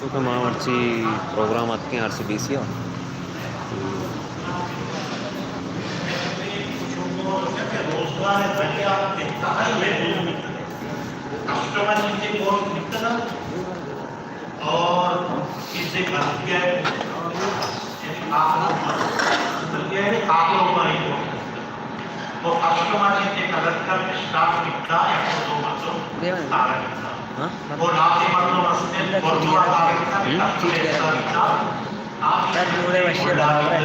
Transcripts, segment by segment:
چونکہ ما مرچی پروگرام اتکیں آر سی بی سی ءَ۔ اور اس سے غلطی ہے، یعنی کافروں پر، غلطی ہے، یعنی کافروں پر ہی تو فرسٹ مارچ کے کلکٹر اسٹاف لکھتا ہے، تو مطلب دیوان۔ تارا لکھتا۔ ہاں؟ وہ لاتے مطلب اس نے گردوارا لکھتا ہے، ہوں، ٹھیک ہے۔ لکھتا۔ آپ ہی تک پورے وشے برابر ہے۔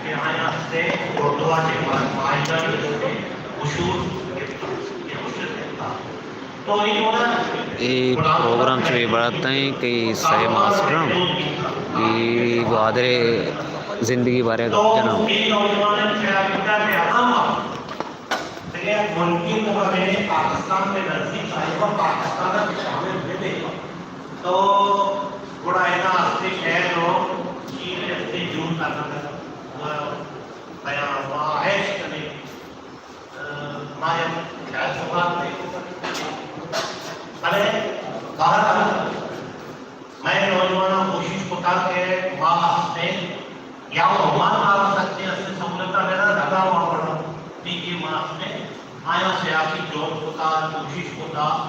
کہ ہمارے یہاں سے گردوارے کے بعد معاہدہ جو ہے، مشہور لکھتا، یہ مشہور لکھتا۔ اے پروگرام چو اے بڑاتیں کہ سئے ماسٹر اے گوادر زندگی بارے گپ جناں۔ تو گڑا ادا ہستے شہر و چین ہستے جون کرنا، بیان و عیش کرنے۔ ما یک خیال سوال نہیں۔ بلے بہرحال، میں نوجواناں کوشش کتا کہ ما ہستیں یا عمان ما سچے ہستیں سہولتاں دینا لگا ہوا پڑا۔ ٹھیک ہے، ما ہستیں، آیا سیاسی جوڑ کتا، کوشش کتا،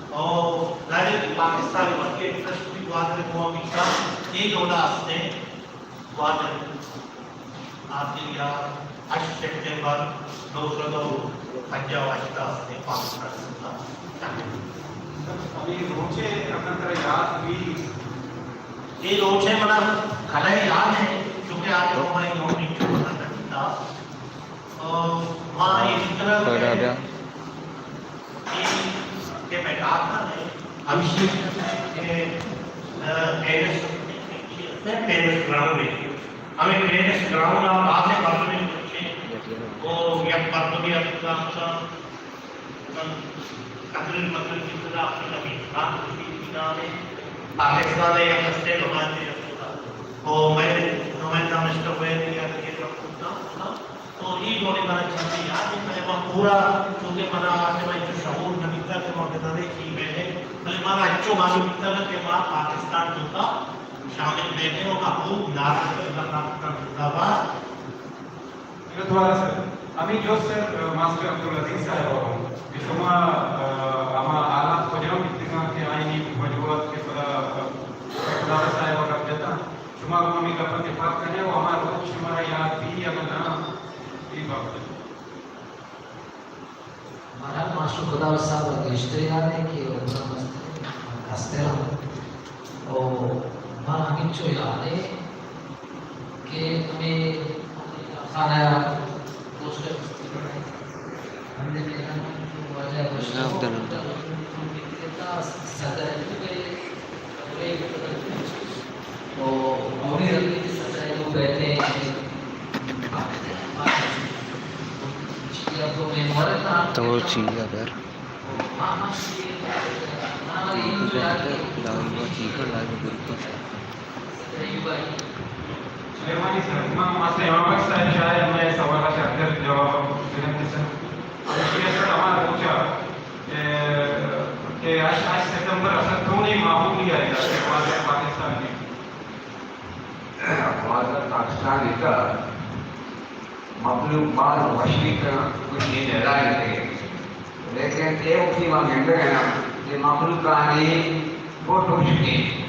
اور ظاہر ہے کہ پاکستان وقت انٹرسٹ بھی گوادر کو بیتا، یہ جوڑا ہستیں۔ گوادر آخری یا ہشت سپٹمبر نو سد و پنجاہ و ہشت ءَ پاکستان ءَ۔ ہمے روچے اگاں ترا یات بی؟ اے روچے منا کلہ یات ہے، چونکہ آج ہماری یوم نکل پتہ لگتا۔ اور وہاں اس طرح سے کہ میدان ءَ ہمیشی کہ، آ، ٹینس، ٹینس گراؤنڈ ہے۔ ہمیں ٹینس گراؤنڈ ءَ بازیں مردمے پہنچے۔ تو یک مردمے اتکا، تقریر مقریر کی طرح اپنی نبی خان کی نام ہے۔ پاکستان ہے یا کسے نمائندے رکھتا۔ تو میں نمائندہ مسٹر وین یا کہ رکھتا۔ تو اے ڈولیں منا چیزے یات انت، بلے ما پورا، چونکہ منا آ ٹائم ءَ انچو شعور نہ بیتگ کہ ما بزانیں چی بیتیں، بلے مارا انچو معلوم بیتگ کہ ما پاکستان توکا شامل بیتیں و ما خوب نعرہ زدگ پاکستان زندہ باد۔ منتوار سر، ہمے جست سر، ماسٹر عبدالعزیز صاحب ءَ کہ شما، آ، ہما حالات کجام بیتگاں کہ آئی وجوہات کہ پدا، آ، خداداد صاحب ءَ گپ جتا؟ شما گوں ہمے گپ ءَ اتفاق کن ئے و ہما روچ شمارا یات بی یا نہ، اے بابت ءَ؟ بہرحال ماسٹر خداوند صاحب ءَ گیشتر یات ایں کہ عمر ءَ مستر، کستر اَنت۔ و ما ہمینچو یات ایں کہ ہمے خانہ ءَ دوست، ہمے واجہ، جناب، جناب۔ صدر تو چی اگر لائیو چی کر، لائیو گروپ پر۔ مہربانی سر، امام، ماسٹر امام بخش صاحب شاید مئے سوال ءَ شرتر جواب بدنت سر۔ ایشی ءَ سر ہما روچ ءَ، اے، کہ ہشت، ہشت ستمبر اصل تو نہیں معمولی آئی پاکستان میں۔ گوادر پاکستان ءِ تہ مخلوق باز وشی کناں، کچھ نہیں لڑائی نہیں۔ لیکن اے وقتی ما گندگ ءَ آں کہ مخلوقانی گٹ ہشکیں۔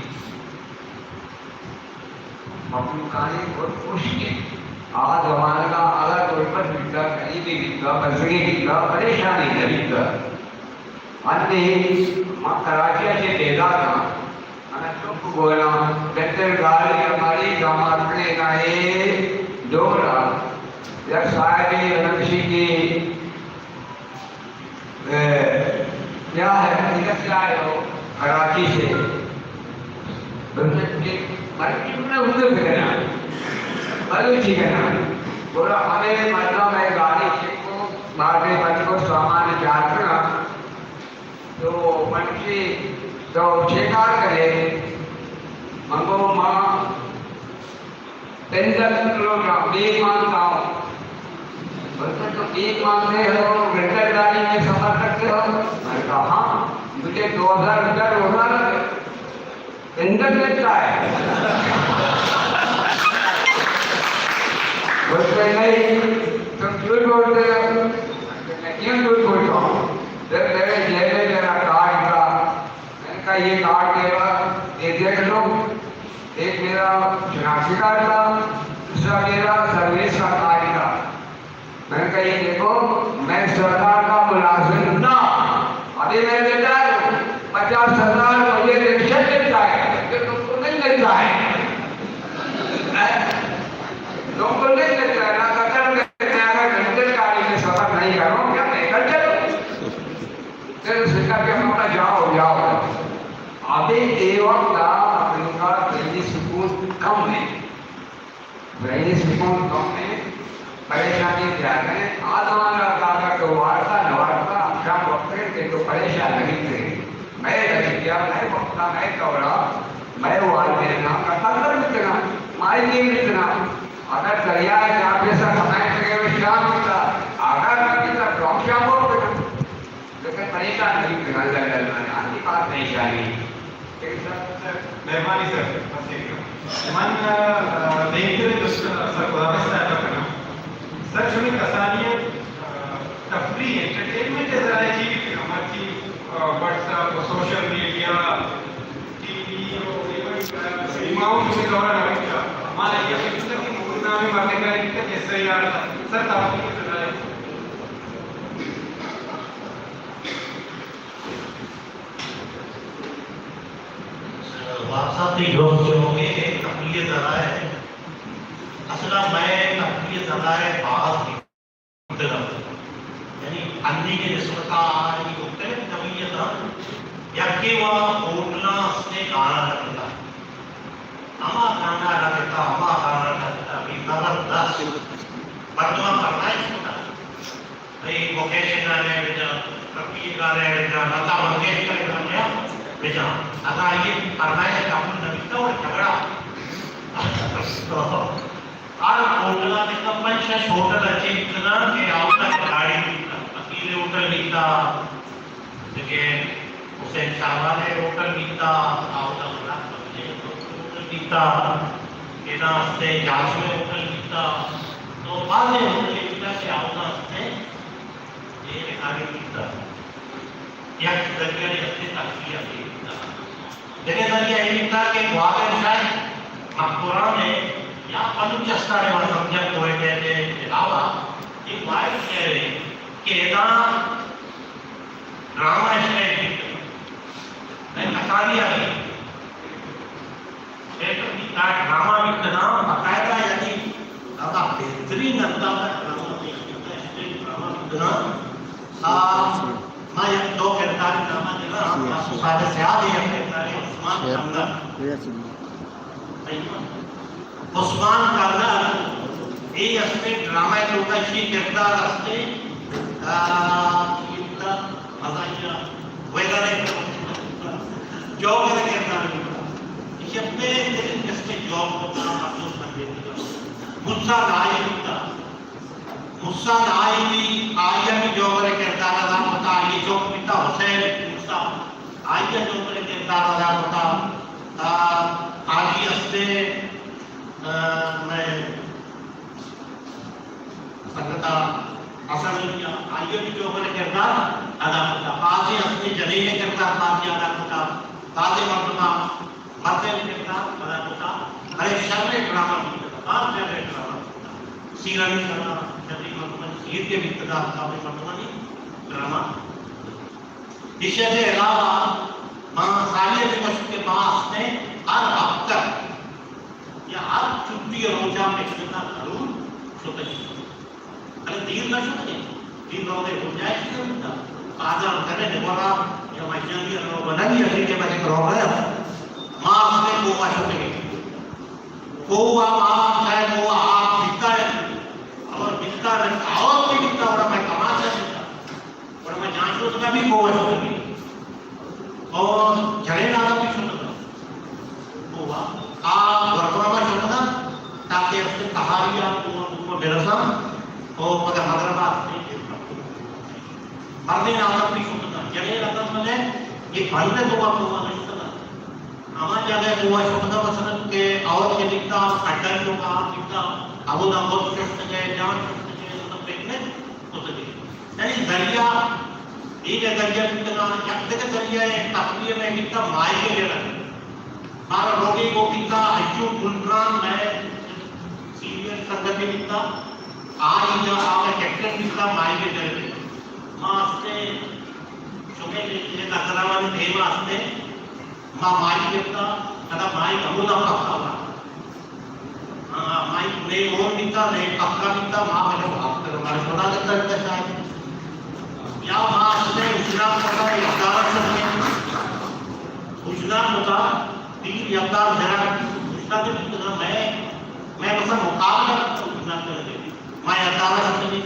مخلوقانی گٹ ہشکیں۔ آ زمانگ ءَ الگ غربت بیتگ، غریبی بیتگ، بزگی بیتگ، پریشانی نہ بیتگ۔ انّے ما کراچی ءَ چہ پیداک آں، انا چک گولاں، بہتر گاڑی ہماری داماد نے گائے ڈولا، یک صاحب رنگشی کی، اے، کیا ہے، حقیقت کیا ہے وہ؟ کراچی سے۔ بلکہ مرچی میں اردو پہ کرنا، بلوچی کرنا۔ گڑا ہمے مردم ءَ گاڑی چک کو، بارے بچ کو سامان جات کرنا۔ تو من گوشی تو چے کار کنے؟ من گو ما پندرہ کلومیٹر میم مانتا ہوں۔ بولتا تو میم مانتے ہو، گٹر گاڑی میں سفر کرتے ہو؟ کہا، ہاں، مجھے دو ہزار روپیہ روزانہ دے، انٹرنیٹ کا ہے۔ بولتے، نہیں، تم جھوٹ بولتے ہو۔ میں کیوں جھوٹ بولتا ہوں؟ پھر میرے جیب میں میرا کارڈ تھا، میں نے کہا، یہ کارڈ میرا، یہ دیکھ لو۔ ایک میرا شناختی کارڈ تھا، دوسرا میرا سروس کا کارڈ تھا۔ میں نے کہا، یہ دیکھو، میں سردار کا ملازم نہ، ابھی میں ریٹائر ہوں، پچاس ہزار مجھے پینشن ملتا ہے، یہ تم کو نہیں ملتا ہے۔ تم کو نہیں ملتا ہے، نہ قطر میں، میں اگر گھنٹے کا لیے سفر نہیں کروں، کیا میں کر چلوں؟ پھر اس نے کہا کہ ہم اپنا جاؤ، جاؤ۔ ابھی یہ وقت امریکہ دہلی سکون کم ہے۔ ذہنی سکون کم ہے، پریشانی زیادہ ہے۔ آ زمانہ کا اگر تو وارتا نہ وارتا، ہم شام وقت ہے کہ تو پریشان نہیں تھے۔ میں لگی گیا، میں وقتا، میں دوڑا، میں والدین نام کا قدر متنا، مائی کے متنا۔ اگر دریا ہے جہاں پہ سب ہمیں لگے ہوئے شام ملتا، اگر ملتا تو ہم شام وقت لیکن پریشان نہیں کرنا، اللہ تعالیٰ نے آدمی بات نہیں جانی۔ ٹھیک ہے سر؟ سر، مہربانی سر، بس ایک من، آ، آ، دیکھتے ہوئے دوست، آ، سر، خدا بخش صاحب کا کنا۔ سر، چونکہ کسانی، آ، تفریح، انٹرٹینمنٹ ہے، ذرا یہ چیز بھی ہماری، آ، واٹس ایپ اور سوشل میڈیا، ٹی وی اور ایون، آ، سنیما ہوں، مجھے دورہ نہ بچا۔ ہمارا یہ سوچتا کہ مولانا میں باتیں کریں کہ کیسے یار، سر، تفریح ہے، ذرا یہ وارث صاحب تئی جست چو کہ تفریح ذرائع، اصلا مئے تفریح ذرائع باز بیتگ انت۔ یعنی انی کہ نسبتا آئی مختلف طبیعت انت، یکے وا ہوٹلاں استیں گانا لگتا، ہما گانا لگتا، ہما گانا لگتا، بے زبردست۔ مردماں فرمائش کتا۔ بھئی، مکیش ءِ گانے ءَ بجا، رفیع ءِ گانے ءَ بجا، لتا منگیشکر ءِ گانے ءَ بجا۔ اگاں آئی ءِ فرمائش قبول نہ بیتا، گڑا جھگڑا۔ ہر ہوٹل ءَ دیکھا، پنچ شش ہوٹل اچھے بیتگاں کہ آؤٹ آف گاڑی بیتا، فقیر ہوٹل بیتا، دگہ حسین شاہوان ءِ ہوٹل بیتا، آؤٹ آف گاڑی ہوٹل بیتا، ادا ہستے جاسم ءِ ہوٹل بیتا، تو بازیں ہوٹل بیتا کہ آؤٹ آف ہستے اے ریکارڈنگ بیتا۔ یک ذریعہ نے اپنے ترقی ءَ بیتا۔ دگہ ذریعہ اے بیتا کہ گوادر شاید مکران ءَ یا بلوچستان ءَ، ما سمجھا کوئٹہ ءِ علاوہ اے وائلڈ شہر ءَ کہ ادا ڈرامہ اسٹیج بیتا۔ میں کسانی آ گئی۔ تھیٹر بیتا، ڈرامہ بیتگاں، باقاعدہ یعنی دادا بہترین انداز ءَ ڈرامہ پیش بیتا، اسٹیج ڈرامہ بیتگاں۔ آ، ما یک دو کردار ڈرامہ دینا، آ، سارے سیاد یک کردار عثمان کنگا۔ عثمان کنگا، اے اسٹیج ڈرامہ ءِ توکا اشی کردار استے، آ، مزاحیہ وغیرہ، جوکر ءِ کردار بیتا۔ ایشی ءَ بہترین قسم ءَ جوک کتا، افسوس نہ بیتا۔ موسیٰ نائی بیتا۔ موسیٰ نائی بھی، آئی ءَ بھی جوکر ءِ کردار ادا کتا، آئی ءِ چک بیتا حسین موسیٰ، آئی ءَ جوکر ءِ کردار ادا کتا۔ آ، حاجی ہستے، آ، مئے سنگتا حسن علی ءَ، آئی ءَ بھی جوکر ءِ کردار ادا کتا۔ بازیں ہستے جنین ءِ کردار بازیں ادا کتا۔ بازیں مردماں مردین ءِ کردار ادا کتا۔ بلے شریں ڈرامہ بیتا، باز شریں ڈرامہ بیتا۔ سیرانی سرا شریں مردمانی سیر کہ بیتگا، کافی مردمانی ڈرامہ۔ ایشی ءَ علاوہ ما ساری ءَ گوشت کہ ما ہستیں ہر ہفتہ یا ہر چھٹی ءِ روچا پکشن ءَ ضرور شتگ۔ بلے دیر نہ شتگ۔ دیر روگ ءِ گنجائش نہ بوتا۔ بازار کنگ ءَ گورا یا مجانی ءَ رو بنگی ءَ کہ بچ روگ ءَ۔ ما ہستیں کوہ ءَ شتگ۔ کوہ ءَ ما شاید کوہ ءَ آپ بیتا ہے۔ اور بیتا ہے، آواز بھی بیتا، اور میں کمال سے بیتا۔ گڑا ما جان شتگا بھی کوہ ءَ شتگیں۔ اور جنین آدم بھی شتگا۔ کوہ ءَ، آ گردوان ءَ شتگا، تاکہ اس تہاری ءَ کوہ ءَ برساں۔ اور پدا مغرب ءَ مردین آدم بھی شتگا۔ جنین رقم بلے یہ بند تو کا کوہ نشتنا۔ ہما جگہ کوہ شتنا مثلاً کہ اور کے دکھتا، کٹن تو کا دکھتا، ابو نمبر شفت گئے، جان شفت گئے، مطلب پکنک ہوتے گئے۔ یعنی دریا، یہ جو دریا کتنا، یک دگہ دریا ہے، تقریر میں کتنا ماہی کے لیے رکھتا۔ مارا روگی کو کتنا ہجو کنٹران میں سینئر سنگتی کتنا، آئی جا آگا کیپٹن کتنا ماہی کے جلے۔ ما استے شمئے نظرانی دیم ءَ است اِنت۔ ما ماہی گپتا، پدا ماہی ہمودا پکا ہوا۔ ہاں، ماہی نئے اور بیتا، نئے پکا بیتا، ما بلے وقت کر، مارے خدا دے کر دے شاید۔ یا ما استے اجرا کتا، اقدار سکے۔ اجرا کتا، تیر اقدار جرا، اجرا کے بیتا، میں، میں مثلاً مقابلہ کرتا ہوں، اجرا کر دے۔ ما اقدار سکے۔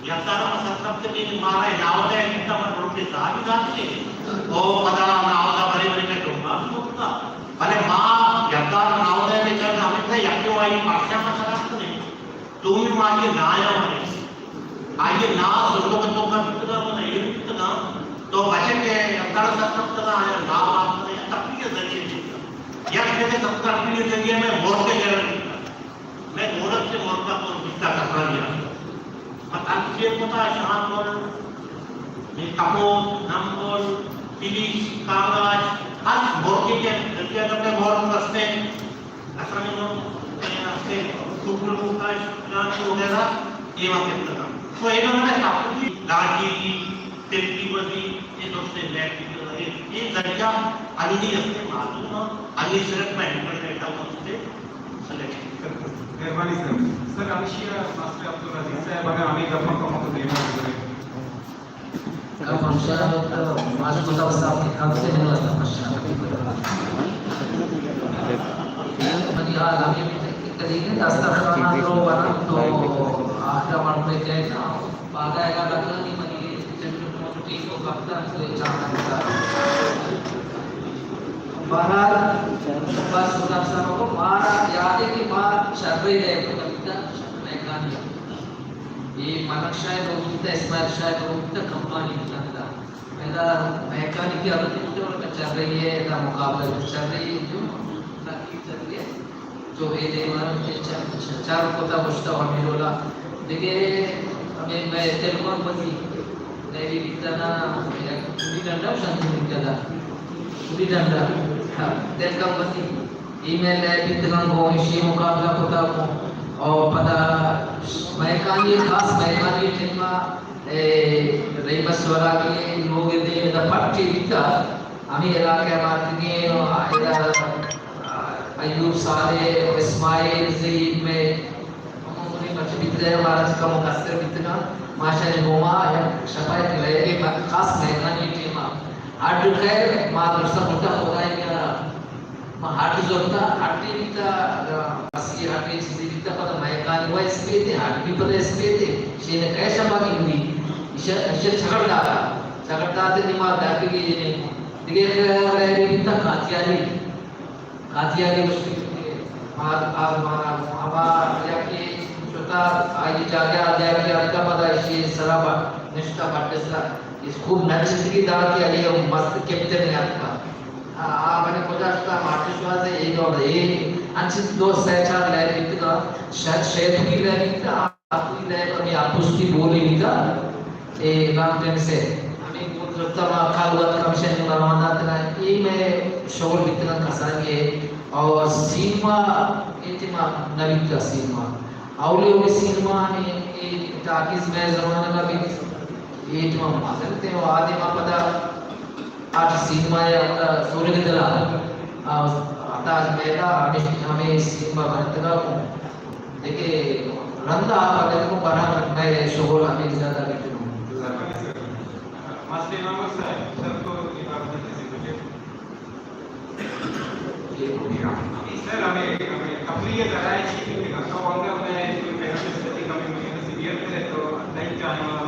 یکدارم سرکپتگیں مارا ناودہ ءَ گندتا من روچے زاگی داتے او پدا ناودہ برے برے کہ ڈوما بھی ہوتا۔ بلے ما یکدار ناودہ ءَ چند ہمیتا یکے وائی پاکشان ما سرکپتگیں۔ دومی ما یہ نایا منے۔ آئیے نا سنگت تو کا بکنا من ایر بکنا۔ تو بچے کہ یکدار سرکپتگا آیا نا بات کرے تکلیف ذریعے دیتا۔ یک جگہ سب تکلیف ذریعے میں موت کے جگہ دیتا۔ میں گورک سے موت کا کون بکتا کرتا گیا۔ پتہ چیر کتا شان کن، اے کپوت، نمکن، پلیس، کاغذ، ہر مورکے کے دریا گپے مورک رستے، اصلا نو، اے، رستے، ٹوکل موکاش، پلان وغیرہ، اے وقت تک۔ تو اے لوگ نے کپوت، لاٹھی، تلکی بزی، اے دوستے لیک کی، اے، اے دریا انی استے معلوم ہے، انی صرف میں انٹرنیٹ پر استے سلیکٹ۔ مہربانی سر۔ سر، ہمیشی ءَ ماسٹر عبدالعزیز صاحب اگر ہمیں گپ ءَ کمک دینا ہے۔ گپ ہمیشی ءَ تو ماسٹر مطلب صاحب کی کم سے نہیں ہوتا پشا۔ منی حال ہمیں کدی دسترخوان تو ورن تو آخر مرد میں جائے نا۔ پادایگا لگانی منی چنڈ موٹی کو کپتن تو چاہتا۔ بہرحال، بس خدا سر کو مارا یاد ہے کہ ما شربے لے کو کپتا میکانی۔ یہ ملک شاہ لوگ کپتا، اسماعیل شاہ لوگ کپتا، کمپانی کپتا۔ پہلا میکانی کی عادت کپتا اور چل رہی ہے، ادا مقابلہ چل رہی ہے، جو تاکہ چل رہی ہے۔ تو اے دیوان چ-، چ-، چار کتا گوشتا و ہمیں رولا۔ دیگه ہمیں میں تلکم بزی، لیبی بیتنا، یک گلی ڈنڈا و شان گلی ڈنڈا۔ گلی ڈنڈا۔ ہاں، تلکم بزی۔ ای میں لیبی بیتنا گو ایشی مقابلہ کتا کو۔ او پدا میکانی، خاص میکانی ٹیما، اے، رحمت سوراکی لوگ دے دا پٹی بیتا۔ ہمیں علاقہ مارتگیں، ادا، ایوب صالح، اسماعیل، زہیر میں، ہمو منی بچ بیتگا، مارا چکا مقصر بیتگا۔ ماشاءاللہ گوما یک شپا یک لیبے خاص میدانی ٹیما۔ ہڈ خیر، ما درسا مدہ خدای میارا۔ ما ہڈ زرتا، ہڈ بیتا، اگا پسی ہڈ چیزی بیتا، پدا میکانی وا اسپیتے، ہڈ بھی پدا اسپیتے، شین کئے شپا گندی۔ ایشا، ایشا چھگڑ داتا۔ چھگڑ داتے نی ما داتے گی جنے۔ دیگه خیر، خیر بیتا قادیانی۔ قادیانی مشکل ہے۔ آز، آزمانا ہما یکے شتا، آئی جاگہ آ یکے آتکا پدا اشی سرا با-، نشتا بڈ سرا۔ اس خوب نچتگی داتی علی مست کپتن یاتکا۔ آ، آ بنے کجا شتا مارچ شوازے اے دور اے۔ انچ دو سہ چار لہر بیتگا، شاید شیطو کی لہر بیتا۔ آپوی لئے ہمیں آپوستی بولی بیتا، اے نام ٹیم سے۔ ہمیں بول رکھتا ما کال وقت کمشن مروان داتنا، اے میں شغل بیتنا کسانی ہے۔ اور سینما، اے ٹیما نبیتا سینما۔ اولی اولی سینما ہمیں اے ٹاکیز میں زمانہ کا بیت، اے ٹیما مازن تے و آدے ما پدا آج سینما یا ہمارا سورج دلا، آ، آتا آج میلا ہمیں، ہمیں سینما بھرتگا کو۔ دیکھیں، رندا آپ اگر کو برابر میں شغل ہمیں زیادہ بیٹھوں۔ ماسٹر امام صاحب، سر کو یہ بات نہیں کسی مجھے۔ یہ ہو گیا۔ ابھی سر ہمیں، ہمیں تفریح ذرائع کی بھی نکالتا ہوں، اگر میں کوئی پہلے سے کمی مجھے نصیبیت ہے تو نہیں جانا،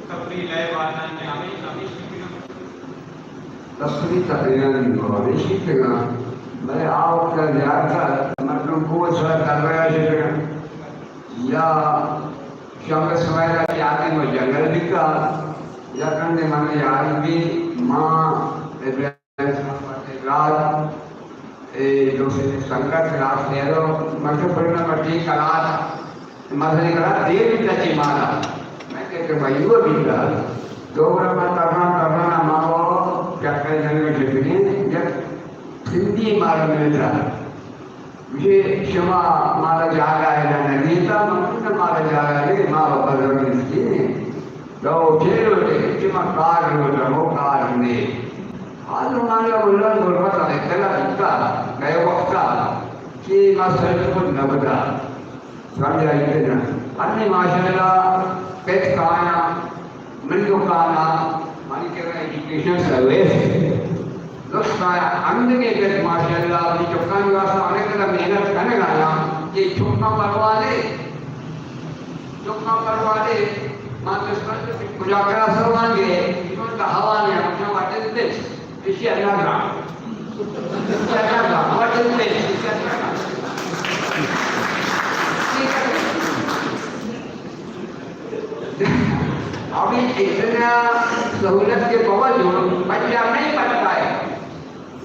تفریح لائے بات نہیں، ہمیں، ہمیں تفریح تقریرانی گوانش بیتگاں، بلے آ وقت ءَ زیادتر مردم کوہ ءِ سرا ترگ ءَ شتگاں یا شمبے سویل ءَ کہ آدم ءَ جنگل بیتا، یکندے من یاد بی، ما ابراہیم صاحب ءِ کلاس، اے دوستی سنگت کلاس تیرو، مجھے پڑھنا پڑتی کلاس، مدنی کلاس دیر بیتا چی مارا۔ میں کہتے بھائی وہ بیتا۔ دو برا من تران تران ما وہ کیا کہیں جنگ جتنی، یک سندھی مارا ملتا۔ گوشے، شما مارا جاگہ ءَ نہ دیتا، من نہ مارا جاگہ دے، ما بزرگ مسکین ایں۔ تو چے لوٹے؟ کہ ما کار لوٹاں، وہ کار نے۔ آ زمانہ ملا غربت ءَ اطلاع دیتا، گئے وقتا کہ ما سر خود نہ بدا۔ سمجھا کہ نا؟ انی ماشاءاللہ پت کایا، من دکانا، منی کرا ایجوکیشن سروس۔ دوستا اندگے پت ماشاءاللہ، اپنی چکانی واسطہ انگا محنت کنگا نا، کہ چکا پروالے، چکا پروالے، ما دوستا کجا کرا سروان گے، انہوں نے کہا نے، ہم کیا واٹل دے۔ ایشی اللہ گران۔ ایشی اللہ گران۔ What is this? ایشی اللہ گران۔ ابھی اتنا سہولت کے باوجود بچہ نہیں پڑھتا ہے۔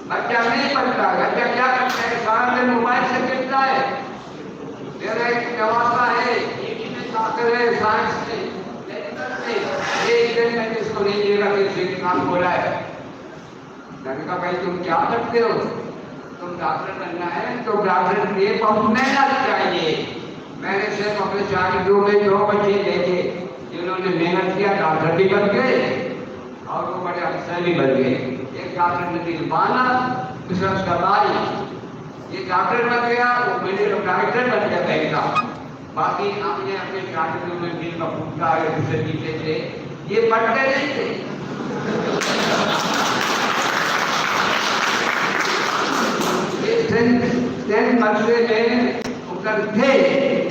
بچہ نہیں پڑھتا ہے۔ بچہ کیا کرتا ہے؟ سارا دن موبائل سے کھیلتا ہے۔ میرا ایک نواسا ہے، نیوی میں داخل ہے، سائنس میں، میڈیکل میں۔ ایک دن میں نے اس کو نہیں دیکھا کہ اس نے کام کھولا ہے۔ میں نے کہا، بھائی، تم کیا کرتے ہو؟ تم ڈاکٹر بننا ہے تو ڈاکٹر کے لیے بہت محنت چاہیے۔ میں نے صرف اپنے شاگردوں میں دو بچے دیکھے، جنہوں نے محنت کیا، ڈاکٹر بھی بن گئے اور وہ بڑے افسر بھی بن گئے۔ ایک ڈاکٹر ندیل بانا، دوسرا اس کا بھائی، یہ ڈاکٹر بن گیا، وہ میڈیکل ڈائریکٹر بن گیا بینک کا۔ باقی ہم نے اپنے شاگردوں میں دل کا پھوٹتا ہے، دوسرے پیچھے سے، یہ پڑھتے نہیں تھے۔ یہ ٹینتھ، ٹینتھ مدرسے میں اتر تھے،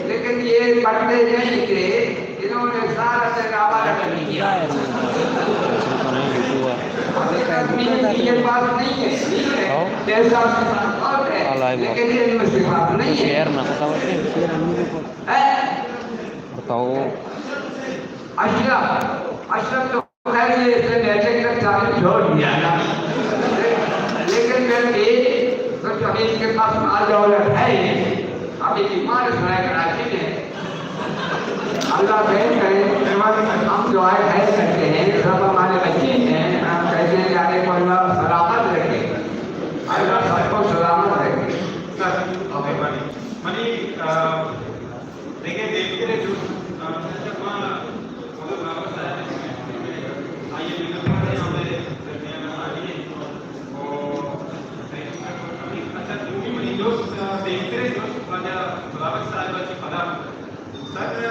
لیکن یہ پڑھتے نہیں تھے۔ انہوں نے سارا دن آوارہ گردی کیا۔ ابھی تک میری بی اے پاس نہیں ہے، نہیں ہے۔ ہاں۔ جیسا اس کے پاس بہت ہے، لیکن یہ علم سے پاس نہیں ہے۔ شعر نہ پتا ہوتے۔ بتاؤ۔ اشرف، اشرف تو خیر یہ اس نے میٹرک تک تعلیم چھوڑ دیا نا۔ لیکن پھر بھی کچھ ابھی اس کے پاس مال دولت ہے ہی نہیں۔ ابھی بیمار ہے، سنا ہے کراچی میں۔ اللہ خیر کرے، ہم دعائیں خیر کرتے ہیں، سب ہمارے بچے ہیں، ہم کہتے ہیں کہ اللہ سلامت رکھے، اللہ سب کو سلامت رکھے۔ سر، اوکے، منی، منی، آ، دیکھیں، دیکھتے رہے جو، آ، جب وہاں، مطلب، واپس آیا، آئیے، میں نے پڑھا یہاں پہ، درمیان آئیے، اور، اچھا، جو بھی منی دوست، آ، دیکھتے رہے جو، واجہ بلاول صاحب سے پدا۔ سر،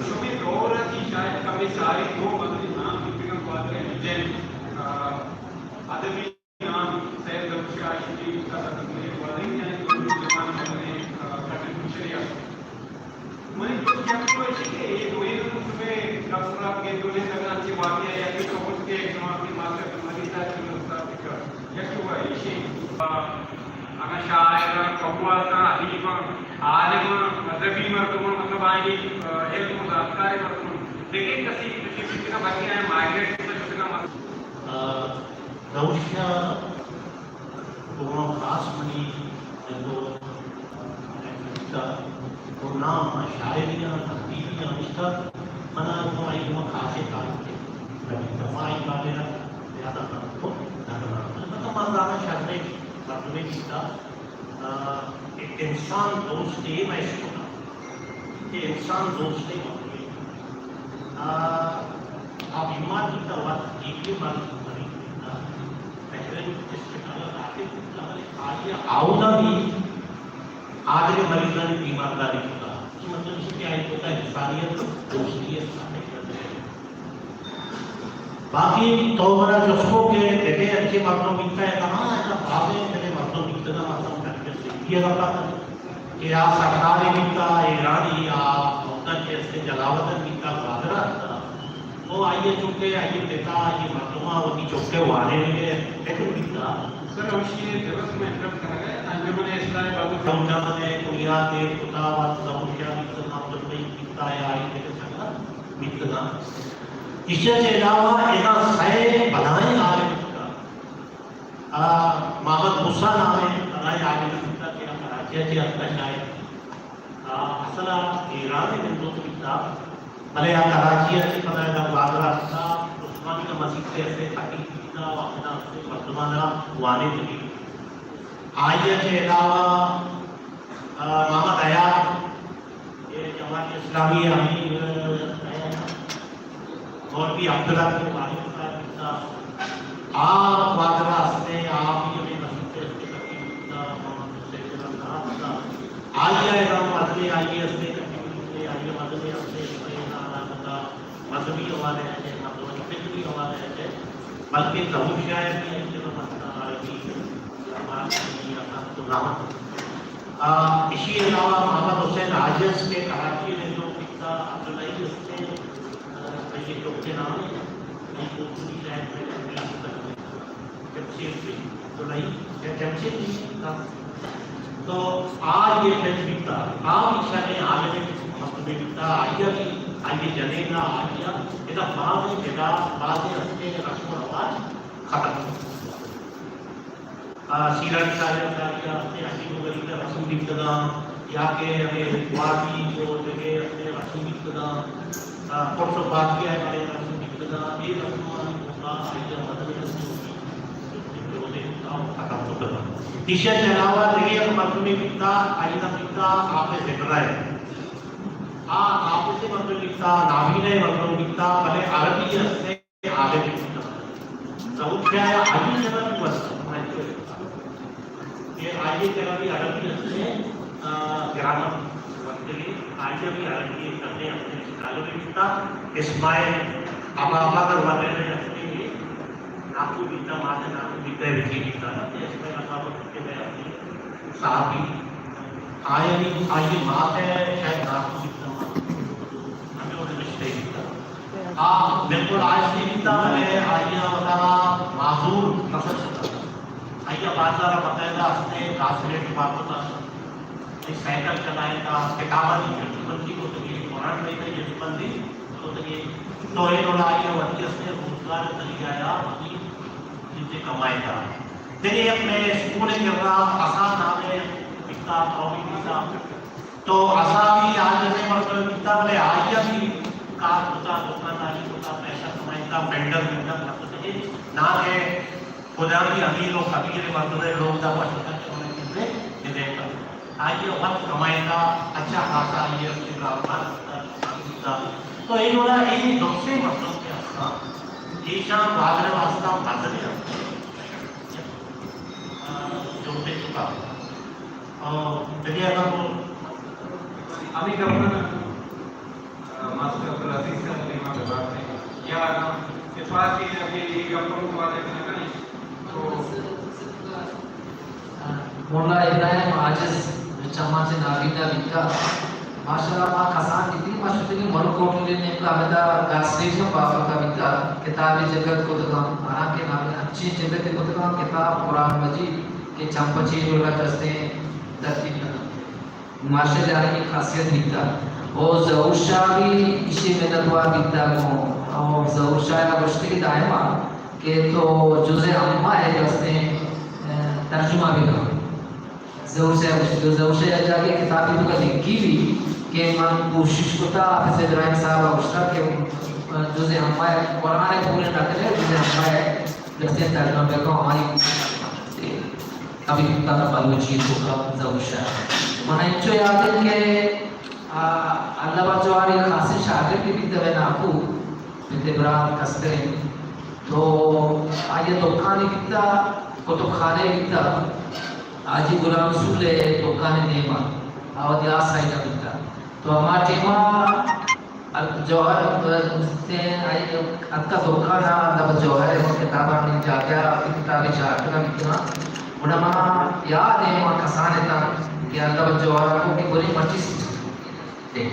شمے دور ءَ چی شاید کمے ساری دو مزنیں نام گپتگ انت گوادر ءِ لیجنڈ، آ، ادبی نام، سید ظہور شاہ عاشقی، استاد عبدالمجید گوادر ءِ جان ءَ دو نوجوان مزنیں، آ، کنٹریبیوشن ءَ است۔ منی جست یک تو ایشی کہ اے دوئیں نوں شمے گپ ءُ تران گند ءُ نند اگاں چہ واقعہ یکے تو بوت کہ شما وتی ماسٹر عبدالمجید صاحب ءِ استاد بوتگ۔ یک تو ایشی۔ اگاں شاعر آں، قوت آں، ادیب آں، عالم آں، مذہبی مردم آں، مطلب آئی، آ، علم ءُ زانتکاریں مردم آں۔ لیکن کسی کسی بیتگاں بلکہ آئی مائگریٹ کتگ شتگاں مس-، آ، ظہور شاہ تو خاص منی جند ءُ تو نام شاعری آں، تحریری آں، نشتہ منا تو آئی گوں خاصیں تعلق نہ بیتگ۔ ما آئی بارے ءَ زیادہ نہ تو نہ کناں۔ البتہ ما زاناں شریں مردمے بیتا، آ، انسان دوستے مئے اسکول ءَ، کہ انسان دوستے مردمے۔ آ، آ بیمار بیتا وقت ٹی بی مریض، مریض بیتا، بحرین ڈسٹرکٹ ءَ داخل بیتا، بلے آئی ءَ آودا بھی آدگہ مریضانی تیمارداری کتگ۔ اے مطلب ایش کہ آئی توکا انسانیت، دوستی ءِ ساتھ۔ باقی تو منا جست کت کہ دگہ انچیں مردم بیتگ، ہاں، ایسا بازیں دگہ مردم بیتگ، ما سمجھ کہ زندگی ءِ گپ ءَ کہ آ سردارے بیتا، ایرانی، آ عہدہ چہ است جلاوطن بیتا، گوادر ءَ اتکا۔ او آئی ءَ چونکہ آئی ءِ پتا، آئی ءِ مردماں وتی چک ءَ وانینگ ءِ فکر بیتا۔ سر، ہمشی ءِ عوض ءَ من انٹرپٹ کنگ ءَ انجمن اصلاح بلوچ، انجمن ءِ بنیاد ایر کتا، وت ظہور شاہ بیتا، عبدالمجید بیتا یا آئی ءِ دگہ سنگت بیتگاں۔ ایشی ءَ چہ علاوہ ادا سئے بلاہیں عالم بوتگ۔ آ، محمد موسیٰ نامیں بلاہیں عالم بوتگ کہ آ کراچی ءَ چہ اتکگ شاید۔ آ، اصل ءَ ایران ءِ بندوک بوتگ، بلے آ کراچی ءَ چہ پدا ادا گوادر ءَ اتکگ، عثمانیہ مسیت ءِ استیں خطیب بوتگ ءُ ہمدا استیں مردماں را وانینتگ۔ آئی ءَ چہ علاوہ، آ، محمد حیات، اے جماعت اسلامی ءِ امیر، مولوی عبدالحق ءِ والد صاحب بوتگ۔ آ گوادر ءَ استیں، آ بھی ہمے مسیت ءِ استیں خطیب بوتگ، محمد حسین ءِ والد صاحب بوتگ۔ آئی ءَ ادا مزنیں، آئی ءِ استیں خطیب بوتگ، آئی ءَ مزنیں استیں، استیں نام بوتگ۔ مذہبی حوالے ءَ چہ، مطلب فکری حوالے ءَ چہ، بلکہ ظہور شاہ ءَ بھی انچو مطلب عربی یا فارسی یا سخت نام۔ آ، اشی علاوہ محمد حسین عاجز کہ کراچی ءَ بندوک بوتگ، عبدالحی استیں، آ، یہ چوکے نام ہے، یہ کوٹلی شاید میں انگریزی تک میں۔ جمشید بن عبدالحی یا جمشید بن، تو آ یہ فیلڈ بیتگ، آ بھی شریں عالم مردمے بیتگ، آئی ءَ بھی، آئی ءِ جنین ءَ، آئی ءَ ادا باز جدا، باز ہستیں رسم و رواج ختم۔ آ، سیرانی ساری، ساری ہستیں عجیب و غریب رسم بیتگاں، یا کہ ہمیں وادی جو جگہ ہستیں رسم بیتگاں، آ، پرس و پاکی ءِ بارے ءَ رسم بیتگاں، اے رسمانی توکا آئی ءَ مزنیں رسم بیتگ، ختم کتگاں۔ ایشی ءَ چہ علاوہ دگہ یک مردمے بیتگ، آئی ءِ نام بیتگ حافظ ابراہیم۔ آ حافظ مردم بیتگ، نابینا مردم بیتگ، بلے عربی ءِ استیں عالم بیتگ۔ ظہور شاہ ءَ آئی ءِ جگہ بھی وت کہ آئی ءِ جگہ بھی عربی ہستیں، آ، گرامر وقت کے لیے آئی ءَ بھی عربی کرنے ہستیں اسکالر بیتگ۔ اسماعیل ابابکر وغیرہ ہستیں، ناکو بیتگ، ماتے ناکو بیتگ، رکی بیتگ، اسماعیل ابابکر کے میں ہستیں صحابی، آئی ءِ، آئی ءِ مات ءَ شاید ناکو بیتگ، ہمے وڑ نبشتہ بیتگ۔ آ بالکل آہستے بیتگ، بلے آئی ءَ وتارا معذور نہ سمجھتگ۔ آئی ءَ بازار ءَ باقاعدہ ہستیں ٹرانسلیٹ بارت ءَ، اے سائیکل چلائینتگ، کتابانی جلد بندی کتگی، قرآن شریف ءِ جلد بندی کتگی۔ تو اے ڈول ءَ آئی ءَ وتی ہستیں روزگار ءِ ذریعہ ءَ وتی چیزے کمائینتگ۔ دگہ یک مئے اسکول ءِ کرا حسن نامیں بیتگ، قومی بیتگ۔ تو اسا بھی آ جنیں مردم بیتا، بلے آئی ءَ بھی کار کتا، دکانداری کتا، پیسہ کمائیتا، بلڈر بلڈر نہ کتگے، نہ کہ خدا بھی امیر و خبیر مردم لوگ دا پشتا کہ انہیں چیزیں بدے کر۔ آئی ءَ وقت کمائیتا، اچھا خاصا آئی ءَ کاروبار کتا، کتا۔ تو اے وڑا اے نقصے مردم کے ہستا، ایشان بادل واسطہ مزنے ہستا۔ آ، جو پہ چکا۔ اور دگہ اگر وہ ہمیں گپ ءَ، آ، ماسٹر عبدالعزیز صاحب نے وہاں پہ بات کہی۔ یا اگر سپاہ کے ابھی یہ گپ ءَ مخالف نہ کریں تو مولا ابراہیم عاجز چماں چہ نابینا بیتا۔ ماشاءاللہ، ما کسان بیتگیں، ما شتگیں ملک ہوٹل ءِ نیمگا، ہمدا گاس اسٹیشن بابت ءَ بیتا، کتابے جگت کتگاں، حالانکہ نام انچیں جگتے کتگاں، کتاب قرآن مجید کہ چمپچی ڈولا کستیں ترتیب نہ کنت۔ ماشاءاللہ، آئی خاصیت بیتا۔ او ظہور شاہ بھی ایشی منتوار بیتا گوں، او ظہور شاہ ءَ گوشتگی دائما کہ تو جزء عامہ ءِ کستیں، اه، ترجمہ بکن۔ ظہور صاحب گوشت، ظہور صاحب یک جاگہے کتابے توکا لکھی بھی کہ من کوشش کتا، حافظ ابراہیم صاحب ءَ گوشتا کہ جزء عامہ ءِ، قرآن ءِ پورے نہ کنے، جزء عامہ ءِ درسیں ترجمہ بکن، ہماری ابھی تک بلوچی توکا ظہور صاحب۔ من انچو یاد ہے کہ، آ، اللہ بخش جوہر یک خاصیں شاگردے بیتا، ناکو، پت ءِ برات کستریں۔ تو آئی ءِ دکانے بیتا، کتب خانے بیتا۔ حاجی غلام رسول ءِ دکان ءِ نیما، آ وتی آ سائیڈ ءَ بیتا۔ تو ہما ٹیما جوہر، آئی اتکا دکان ءَ، اللہ بخش جوہر ءِ کتابانی جاگہ ءَ وتی کتابے چارتگ بیتگاں۔ گڑا منا یاد ہے، ما کسان اتاں کہ اللہ بخش جوہر ءَ گوں کہ برے مرچی دے۔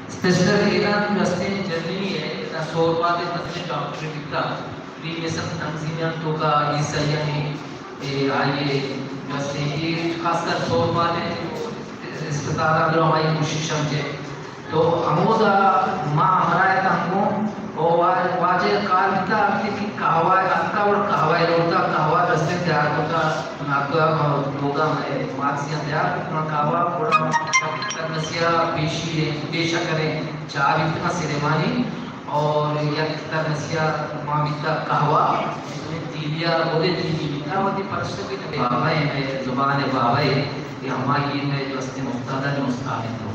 اسپیشل ایران جو ہستیں جرمنی ہے، ادا سوربات ءِ مزنیں ڈاکٹرے بیتا، فری میسن تنظیمیانی توکا عیسائیانی، اے، آئی ءِ جو ہستیں، اے خاص کر سوربات ءِ اسپتال ءَ جو ہمائی کوشش ہم چے۔ تو ہمودا ما ہمراہ اتاں گوں، او وا-، واجہ کار بیتا، ہفتے کی قہوہ، ہفتہ اور قہوہ لوٹا، قہوہ دستے تیار ہوتا، ناکو لوگا میں مارسیاں تیار ہوتا، قہوہ پورا ترمسیا پیشی ہے، پیشا کریں، چاہ بیتا سلیمانی، اور یک ترمسیا ماں بیتا قہوہ، اس میں تیلیا، بولے تیلی بیتا، وہ دی پرشت بھی نبی بابا ہے، میں زبان بابا ہے، یہ ہماری میں جو استے مفتادہ نے استاد ہے تو۔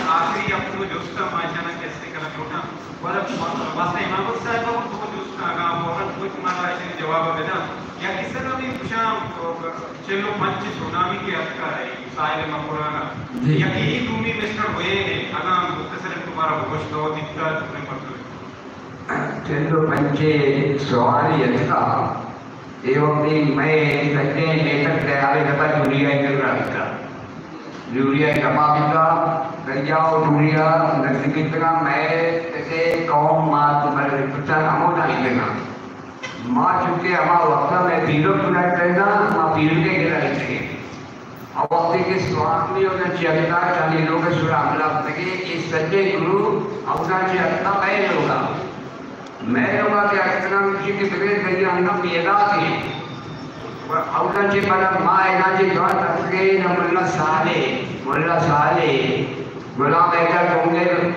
آخری ہفتو جست ما اشانا کہ استے کنا لوٹاں۔ واستہ امام بخش صاحب ءَ تو جست اگاں فوراً کوئی تمہارا ایشی جواب بداں۔ یا کسے بھی کشاں چل و پنچ سونامی کے اتکا ہے ساحل مکران۔ جی۔ یکی ہی دومی مسٹر ہوئے ہیں، اگاں مختصر تمہارا بگوش دو دیتا تمہیں مطلب۔ چل و پنچ سواری اتکا۔ اے وقتی مئے سجیں میتگ تیارے کتا، ٹوریا ءِ کر رہتا۔ ٹوریا ءِ کپا بیتا، دریا و ٹوریا نزدیک بیتگا، مئے تکے قوم ما تمہارے پچھا ہمو نہ بیتگا۔ ما چونکہ ہما وقتا مئے پیرک پورا کرنا، ما پیرک کے گرا بیتگے۔ آ وقتی کہ سوامی اودا چہ اتکا، چالی لوگ سرا حملہ کتگے، اے سجے گروہ اودا چہ اتکا مئے لوگا۔ مئے لوگا کہ اتکنا گوشی کہ بلے دریا انگا پیدا کے۔ و اودا چہ پدا ما اینا چہ جوان تکگے نہ ملا صالح، ملا صالح، غلام حیدر گونگل،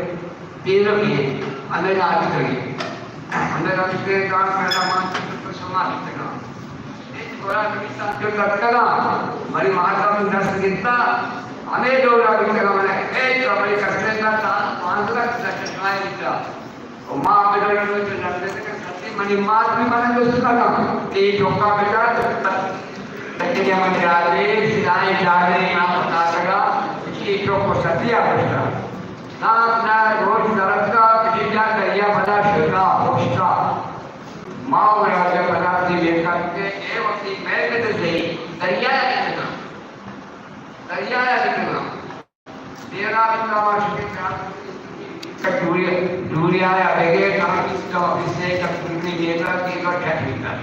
پیرک ایں، ہمے راج کری۔ ہمے راج کے کار کرنا مان سما بیتگا۔ ایک گورا نویسان جو تتکگا، منی ماتا من دست گتا، ہمے دورا بیتگا، من ایک ہمے کسے کا تا، پانزدہ کسے چشمائے بیتا۔ و ما بدر جو نرسے کہ سچی منی مات بھی منا دوست کا، کہ چوکا بیتا، تک من جاگے، سدائے جاگے، نا پتا لگا، کہ چوکو سچی آ بیتا۔ ناک نہ روچ درتکا، بجنجا دریا پدا شتا، پشتا۔ ما و راجہ پدا دی میکا کہ اے وقتی میں کتے سے دریا یا کتنا۔ دریا یا کتنا۔ دیرا بتا ما شکے کا دوریا، دوریا یا بگے کہاں کس کا سے کتنی میکا کی کا ٹھیک بیتا۔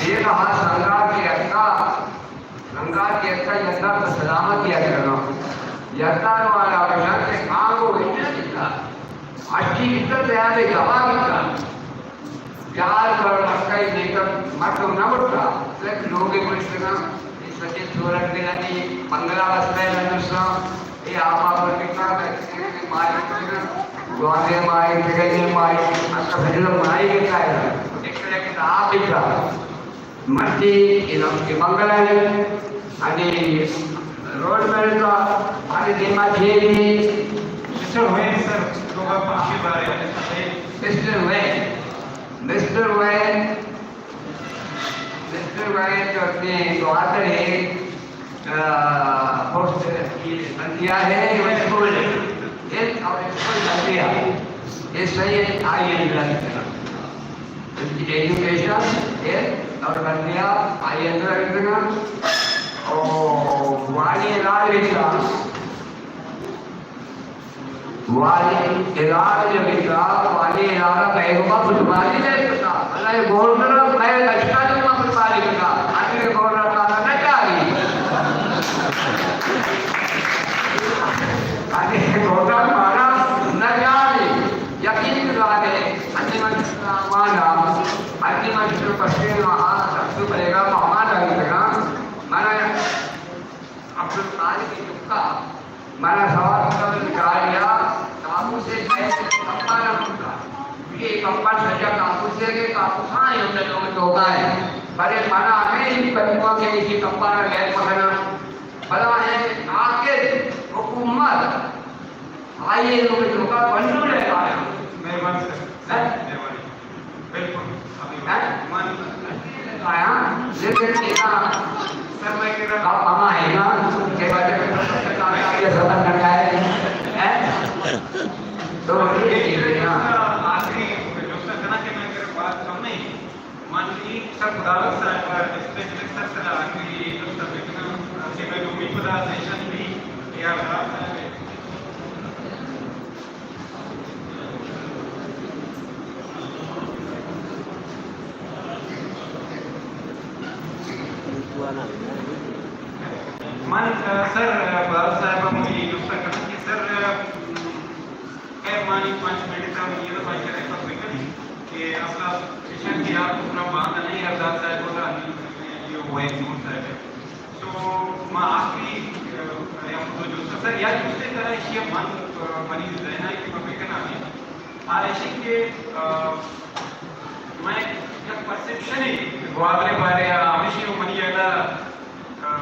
دیکھا سنگار کے اکا، سنگار کے اکا یتا تو سلامت یا کرنا۔ یتا نو آیا بجان کے کام کو وچا دیتا۔ اٹھی بیتا تیار ہے، گوا بیتا۔ یار پر مکہ دیکھا مت نہ بٹا۔ لگ لوگے پوچھتے نا، اس سچے سورت کے لگی، بنگلہ بستا ہے نہ دوسرا۔ اے آپ آپ کے کام ہے، مائی، گوانے مائی، جگہ مائی، اکا بھجن مائی کے کائے۔ ایک طرح کے آپ بیتا۔ مرچی اے لوگ کے بنگلہ ہے، انی روڈ میرے تو، انی دیما جیل ہے۔ مسٹر وین سر، لوگا پاکے بارے۔ Mister Wayne, Mister Wayne, Mister Wayne جو اپنے گوادر ہے، آ، پوسٹ بندیا ہے، وہ اسکول ہے۔ یہ اور اسکول بندیا۔ یہ صحیح ہے، آئی ایم لگتا۔ ایجوکیشن ہے، اور بندیا آئی اندر رکھنا، اور والی علاج رکھنا، والی علاج رکھنا، والی علاج بیگما فٹبالی نہیں پتا، اللہ گورنر میں لشکر میں فٹبالی پتا، آدمی گورنر کا نہ چاہیے۔ آدمی گورنر مارا نہ چاہیے، یقین دارے، انجمن مانا، انجمن پسے وہاں سب سے بڑے گا مہمان آ گیا۔ مانا عبدالخالق کی چکا، مانا سوال کر گاڑیا، کابو سے گئے، کپا نہ ملتا۔ یہ کپا سجا کابو سے گئے، کابو کھائے ہم نے لوگ تو گئے۔ بڑے مانا ہمیں ان بچوں کے اسی کپا نہ گئے پکڑا۔ بلا ہے آخر حکومت آئی اے لوگ توکا کنٹرول ہے آیا۔ مہربانی سر۔ ہیں؟ مہربانی۔ بالکل۔ ابھی ہیں؟ من آیا۔ لیکن ایسا سر میں کہہ رہا ہوں، ہم آئے نا، کہ بچے کو یہ سبق نہ آئے۔ ہیں؟ تو یہ چیز ہے نا۔ آخری جو سر کہنا کہ میں میرے بات کم نہیں۔ من ای سر خداوند صاحب ءَ اسپیشل سر سر ءَ انگریزی درس ءَ بکناں، چہ مئے دومی پدا سیشن بی اے آر خان صاحب ءِ۔ من، آ، سر، آ، خداوند صاحب ءَ من ای درس ءَ کناں کہ سر، آ، پنچ منٹ ءَ منی ءَ بچار ءَ پتہ بکنی کہ اصل ءَ ایشاں کہ آ پروگرام باندا نہیں، ارزان صاحب ہوتا، یہ ہوئے نور صاحب۔ تو ما آخری، ءَ، یا خود جو سر یا دوسرے طرح ایشی من، ءَ، منی ذہن ءَ کہ من بکناں، آ ایشی کہ، ءَ، میں یک پرسپشن ہے گوادر بارے ءَ ہمیشی منی ادا، ءَ،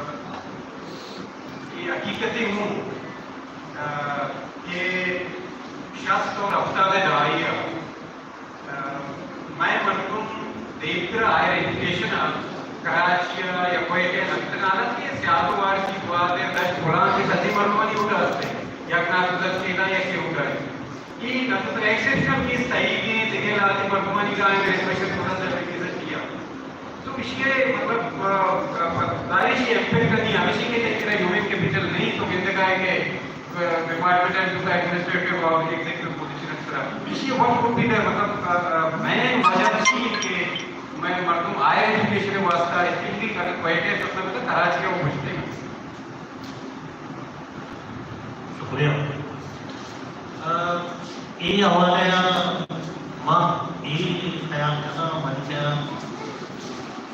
یہ حقیقت ہوں، ءَ، کہ شست اور ہفتاد دہائی ءَ، ءَ، مئے مردم دیمتر ہائر ایجوکیشن ءَ کراچی ءَ یا کوئٹہ ءَ لگتگ آنت کہ سیاد و وار کی گوادر دشت بلان کہ سجی مردمانی اودا است، یک ناکو دست کینا یا کہ اودا۔ یہ نہ تو ایکسپشنل کیس صحیح ہیں، دگہ لازم مردمانی کا ہے، اسپیشل پولیس سروسز کیا۔ تو ایشی ءِ مطلب، ءَ، ءَ، داریشی امپیکٹ نہیں، ہمیشی کہ تئی کرا ہیومن کیپیٹل نہیں، تو گندگا ہے کہ، ءَ، ڈپارٹمنٹ ءَ جو ایڈمنسٹریٹو اور ایگزیکٹو پوزیشن اس طرح۔ ایشی what would be the، مطلب، ءَ، ءَ، مین وجہ چی ہے کہ میں مردم ہائر ایجوکیشن واسطہ اسپیشلی اگر کوئٹہ سے مطلب کراچی ءَ وہ پوچھتے ہیں۔ شکریہ۔ ءَ، اے حوالہ ءَ ما اے خیال کناں، من کہ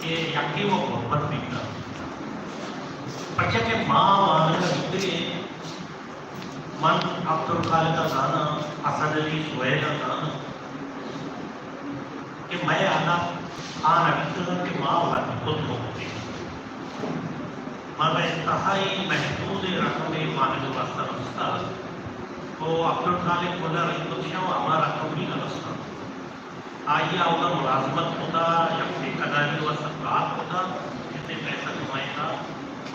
کہ یکے و غربت بیتگ۔ پرچا کہ ما وانگ ءَ بیتگیں، من عبدالخالق ءَ زاناں، اسد علی سہیل ءَ زاناں کہ مئے حالات آ نہ بیتگ کہ ما وت خود مبتیں۔ ما بہ انتہائی محدود رقم وانگ ءِ واستہ رستگ۔ تو عبدالخالق ملا رحمت شاہ ہما رقم بھی نہ رستگ۔ آئی ءَ اودا ملازمت کتا، یک ٹھیکیداری ءِ واستہ کار کتا، جتنے پیسہ کمائیتا،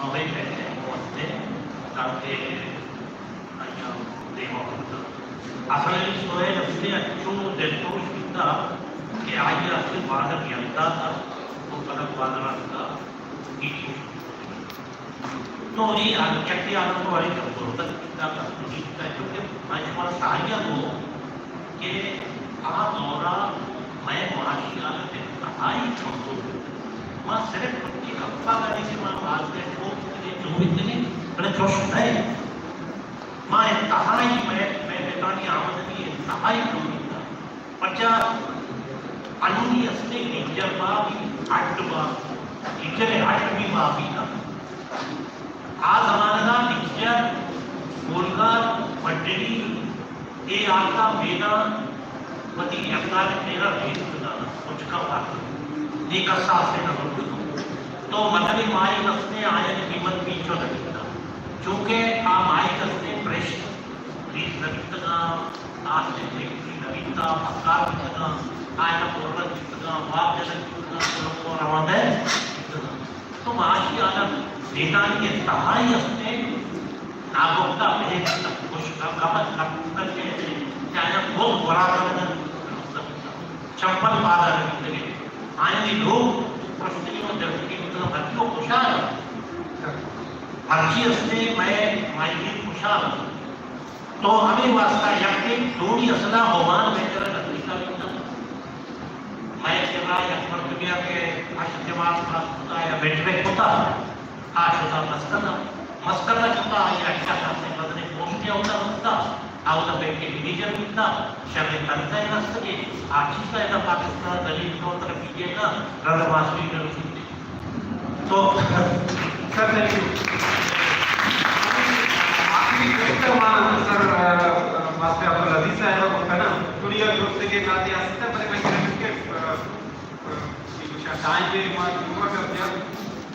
ہمے پیسے ہم ہستے، تاکہ آئی ءَ دیما کتا۔ اسد علی سہیل ہستے انچو دلپروش بیتا کہ آئی ءَ ہستے بازار گینتا تھا، تو پدا بازار آتا، تو اے حال، یکے حالت تو ہماری کمزور تک بیتا، کمزوری بیتا، جو کہ میں شما ساری کو کہ آ دورہ مئے معاشی حالت انتہائی کمزور بیتا۔ ما صرف وتی گپا کنیں کہ ما باز گئے، چو بیتگیں، چو بیتگیں، بلے چوش نہ۔ ما انتہائی، مئے، مئے پتانی آمدنی انتہائی کم بیتا۔ پرچا انونی استے گیجر با بھی اٹ با، گیجر اٹ بھی با بھی نہ۔ آ زمانگا گیجر، گولگار، بڈڑی، اے آلتا مینا وتی یکدار تیرا ریت کتا، کچکا پاتا۔ اے کسا استے نہ لوٹتا۔ تو مطلب مائی کستے آیا قیمت پیچھو نہ بیتا۔ چونکہ آ مائی کستے پریش ریت نہ بیتگاں، آستے فیکٹری نہ بیتا، پکار بیتگاں، آئرا پورنگ بیتگاں، واب جنگ بیتگاں، پورنگ کو رواں دے بیتگاں۔ تو معاشی حالت بیدانی انتہائی ہستے، ناگفتہ بہت خوش کم کم کم کم کہ آیا بہت برا کم چمپل پادا نہ بیتگے۔ آیانی لوگ پرشتگی و درتگی بیتگاں، ہرچی و خوشحال۔ ہرچی ہستے مئے ماہیگیر خوشحال۔ تو ہمے واسطہ یکیں دومی اصلا عمان مئے کرا نزدیکا بیتا۔ مئے کرا یک مردمے کہ ہشت جماعت پاس کتا یا میٹرک کتا، آ شتا مسقط ء۔ مسقط ء شتا آئی ء اچھا خاصیں مزنیں پوسٹے اودا رستا، اودا بینکنگ منیجر بیتا، شریں تنخواہ رستگے، آ چیزا ادا پاکستان ذلیل کت، ترا پی ٹی اے کا رد ماسٹری نہ رسیتے۔ تو سر، تھینک یو۔ آخری گپت ما سر، آ، ماسٹر عبدالعزیز صاحب ء گوں کناں، دنیا درست کے ناطے ہستا، پر میں کہ، آ، آ، ٹائم پہ ما جمعہ کر دیا۔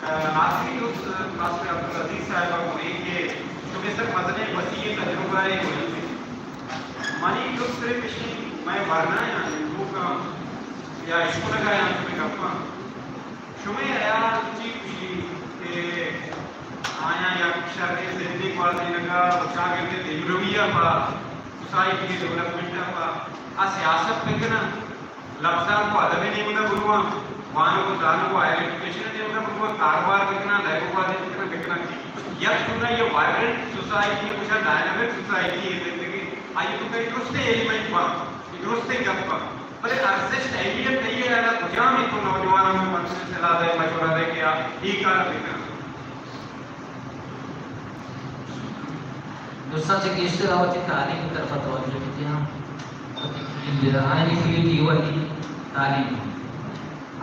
آ، آخری درست ماسٹر عبدالعزیز صاحب ء گوں اے کہ شمے سر مزنیں وسیع تجربہ ء گوں، منی درست صرف اشی، میں ورنا یا لوکاں یا اشکنگا یا شمے گپاں۔ شمئے ہیال چی گوشی کہ آیاں یک شریں زندے گوازینگ ء و چاگرد ء دیمروی ء پہ سوسائٹی ء ڈیولپمنٹ ء پہ آ سیاست بہ کناں، لبزانک و ادب ء نیمگ ء برواں، وانگ و زانگ و ہائیر ایجوکیشن ء نیمگ ء برواں، کاروبار بہ کناں، لیب و گوازینگ بہ کناں، بہ کناں چی؟ یک چونائی ء وائبرنٹ سوسائٹی ء گوشاں، ڈائنامک سوسائٹی ء زندگی، آئی ء تو کئی درستیں ایلیمنٹ باں، درستیں گپ باں۔ بلے ارزشت، اہمیت تئی ء را کجام ء تو نوجواناں گوں منصوبے صلاح دئے، مشورہ دئے کہ آ اے کار ء بہ کن انت؟ درستاں چہ گیشتر آ وتی تعلیم ء طرف ء توجہ بہ دیاں۔ آئینی فیلڈ ایوانی تعلیم،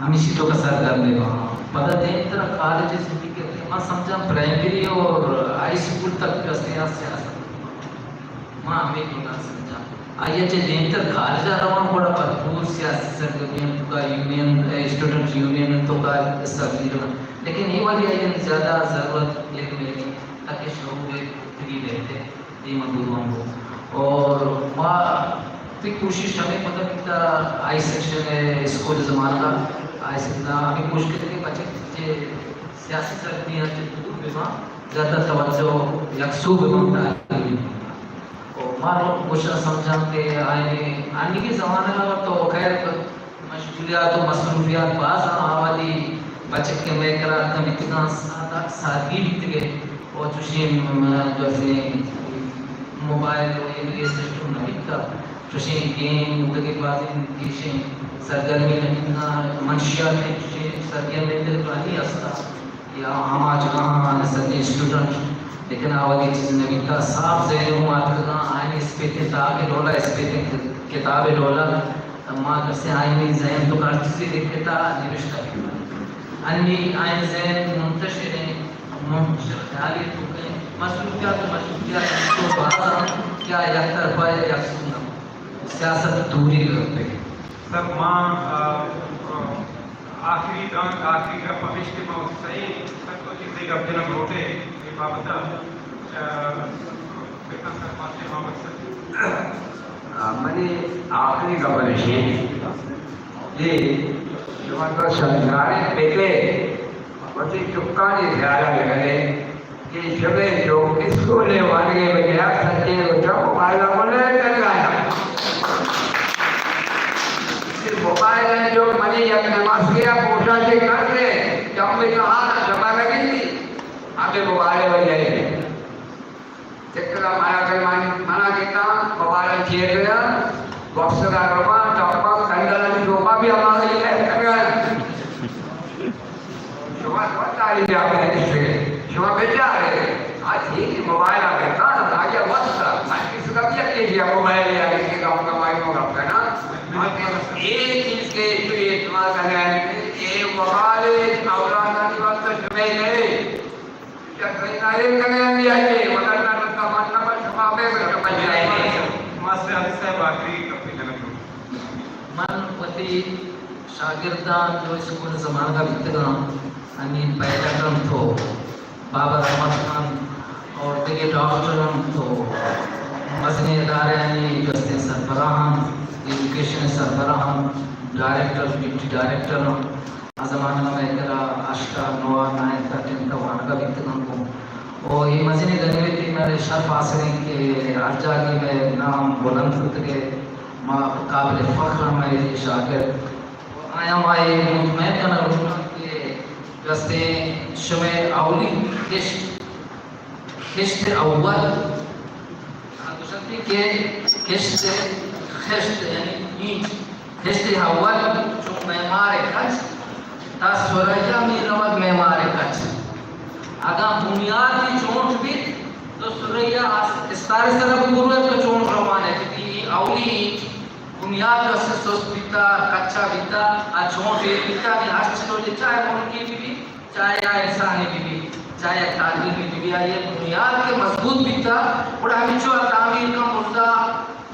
ہمیشی توکا سرگرم بہ باں۔ پدا دیمترا کالج زندگی ءَ، من سمجھاں پرائمری اور ہائی اسکول تک کسے ءَ سیاست، من ہمے گناہ سمجھاں۔ آئی ءَ چہ دیمتر کالج ءَ روان گڑا بھرپور سیاسی سرگرمیاں توکا، یونین، اسٹوڈنٹ یونین توکا حصہ گیرنا۔ لیکن اے وڑی آئی ءَ زیادہ ضرورت علم ءِ، تاکہ شعور پختگی بیت، دیما دوران بو۔ اور ما وتی کوشش ہمے کتگ کہ تا ہائی سیکشن ءِ اسکول زمانگ ءَ، ہائی سیکشن ءَ ہمے کوشش کتگ کہ بچک چہ سیاسی سرگرمی ءَ چہ دور بہ باں، زیادہ توجہ یکسو بہ باں تعلیم ءِ۔ اور ما گوشاں سمجھاں کہ آئینی انیگیں زمانگ ءَ تو خیر مشغولیات و مصروفیات باز آں، آ وہدی بچک کہ مئے کرا اتکاں بیتگاں، سادہ، سادگی بیتگے و چوشیں، م، جو استیں موبائل و اے سسٹم نہ بیتگ، چوشیں گیم بوتگے، بازیں گیشیں سرگرمی نہ بیتگاں، منشیات چوشیں سرگرمی بیتگ تو انی ہستا یا ہما جگہ آں سجیں اسٹوڈنٹ، لیکن آ وہدی چیز نہ بیتگ، صاف ذہن ہوں آتکگاں، آئینی اسپیتیں تاک ڈولا، اسپیتیں کتاب ڈولا، ما کسے آئینی ذہن تو ہر چیزے لکھتا، نوشتہ کتا۔ انی آئین ذہن منتشر ہیں، منتشر خیالی تو کہیں مصروفیات و مصروفیات تو باز ہیں، کیا یک طرفہ یا یک سو نہ۔ سیاست دوری گپے۔ سر، ما، آ، آ، آخری دان، آخری گپ ہمیش کہ ما سہی سک تو چیزے گپ جنگ لوٹے، اے بابت، آ، بکن سر، ما سے محمد سر۔ آ، منی آخری گپ ہمیش ایں کہ شما تو سنگاریں پتے وتی چکانی خیال ءَ بہ کنے کہ شمے چک اسکول ءَ وانگ ءِ بجایا سجیں روچ ءَ موبائل ءَ ملے کنگ ءَ اَنت۔ موبائل ءَ جو منی یک نماسگے ءَ پوشا چے کر دے، چمے تو ہاں شما لگی تھی، ہمیں موبائل ءِ وجہ ءَ۔ چکلا مایا کر من، منا کتا، موبائل چیر گیا، بکس کا رما، ٹپا، کنڈل، ٹوپا بھی ہمارے لیے کرنا ہے۔ شما تو تعلیم یافتہ ہے، شما بیچارے۔ آج ہی موبائل آ بیتا، آگے وقت، من کس کا بھی اکیلے موبائل یا کسی کا موبائل ہوگا نا۔ یہ چیز کے تو یہ استعمال کرنا ہے، یہ موبائل اولادانی وقت شمے نہیں۔ من وتی شاگرداں جو اسکول زمانگ ءَ بیتگاں، انی پائلٹ انت و بابر احمد خان اور دگہ ڈاکٹر انت و مزنیں ادارہانی گستیں سربراہ انت، ایجوکیشن سربراہ انت، ڈائریکٹر، ڈپٹی ڈائریکٹر انت۔ آ زمانگ ءَ مئے کرا ہشت ءَ، نو ءَ، نائنتھ ءَ، ٹینتھ ءَ وانگ ءَ بیتگاں گوں۔ او اے مزنیں گنوکے مئے شرف حاصل ایں کہ ہر جاگہ مئے نام بلند کتگ ءُ ما قابل فخر آں مئے شاگرد۔ آیاں ما اے مطمئن کنگ لوٹاں کہ گستیں شمئے اولی کشت، کشت اول، آ گوشنتی کہ کشت، خشت یعنی اینچ، کشت اول چون معمار کچ، تا ثریا می رود معمار کچ۔ اگاں بنیاد ہی چونٹ بیت، تو ثریا اس-، استار سر بگروت تو چونٹ روان ہے، کیونکہ یہ اولی اینچ بنیاد جو است سست بیتا، کچا بیتا، آ چونٹ ایر بیتا، نی ہشت روچ چاہے ملکی بی بی، چاہے آ انسانی بہ بی، چاہے آ تعلیمی بہ بی، آئی ءِ بنیاد کہ مضبوط بیتا، گڑا ہمینچو آ تعمیر کن، برزا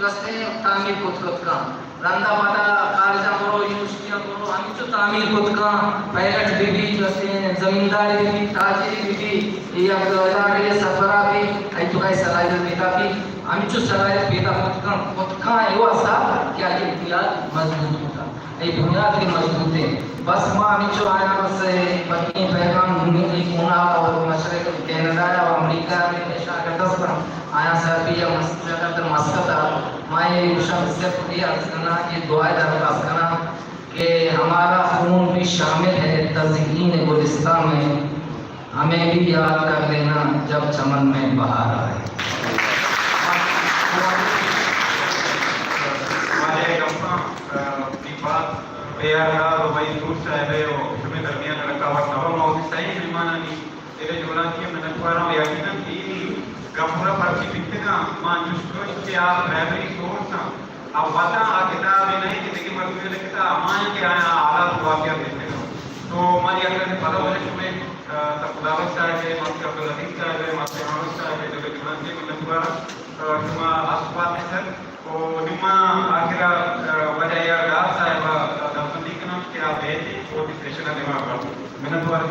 گستیں تعمیر کت کت کن۔ رندا پدا کالجاں برو، یونیورسٹیاں برو، ہمینچو تعمیر کت کن، پائلٹ بہ بی، گستیں زمیندارے بہ بی، تاجرے بہ بی، یک ادارے سربراہ بی، آئی توکا صلاحیت پیدا بی، ہمینچو صلاحیت پیدا کت کن، کت کن، اے واسطہ کہ آئی ءِ بنیاد مضبوط بوتا۔ اے بنیاد کہ مضبوط ایں۔ بس ما ہمینچو آیاں بس اے پتیں پیغام نومید ایں کونا اور مشرق کینیڈا اور امریکہ میں شاگرد ہستاں۔ آیاں سر بھی یا مس-، شاگرد مسقط ءَ۔ ما اے گوشاں صرف اے عرض کناں کہ دعائے درخواست کناں کہ ہمارا خون بھی شامل ہے تزئین گلستاں میں۔ ہمیں بھی یاد کر لینا جب چمن میں بہار آئے۔ واجہ گپاں، آ، وتی بات بے آزار و مئی نور صاحب ءِ و شمے درمیان ءَ رکاوٹ نہ بنت۔ ما وتی سئیں مہمانانی دل ءِ جہلانکی ءَ منتوار آں و یقیناً اے گپ ءَ پرچی بیتگاں، ما انچوش گوشت کہ آ پرائمری سورس آں۔ آ وتاں آ کتاب ءَ نہ اِنت کہ دگہ مردمے لکھتہ، ہمائیں کہ آیاں آ حالات ءُ واقعات گندگ ءَ اَنت۔ تو من یک رندے پدا ولے شمئے، آ، تاں خدابخش صاحب ءَ، ماسٹر عبدالعزیز صاحب ءَ، ماسٹر محمد صاحب ءَ، دگہ جوانیں منتوار آں، آ، شما ہست بات ئے سر۔ ءُ نوں ما آخر ءَ، آ، واجہ اے آر ڈار صاحب ءَ دعوت بندی کناں کہ آ بئیت ءُ وتی سیشن ءَ دیما بنت۔ منتوار۔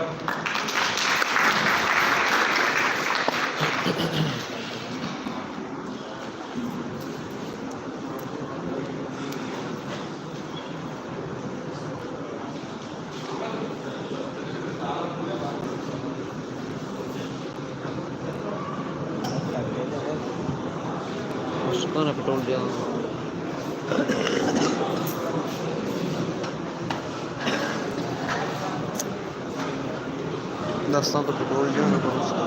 استان پٹرول دیا۔ دستاں تو پٹرول جو نہ کرو اس کا۔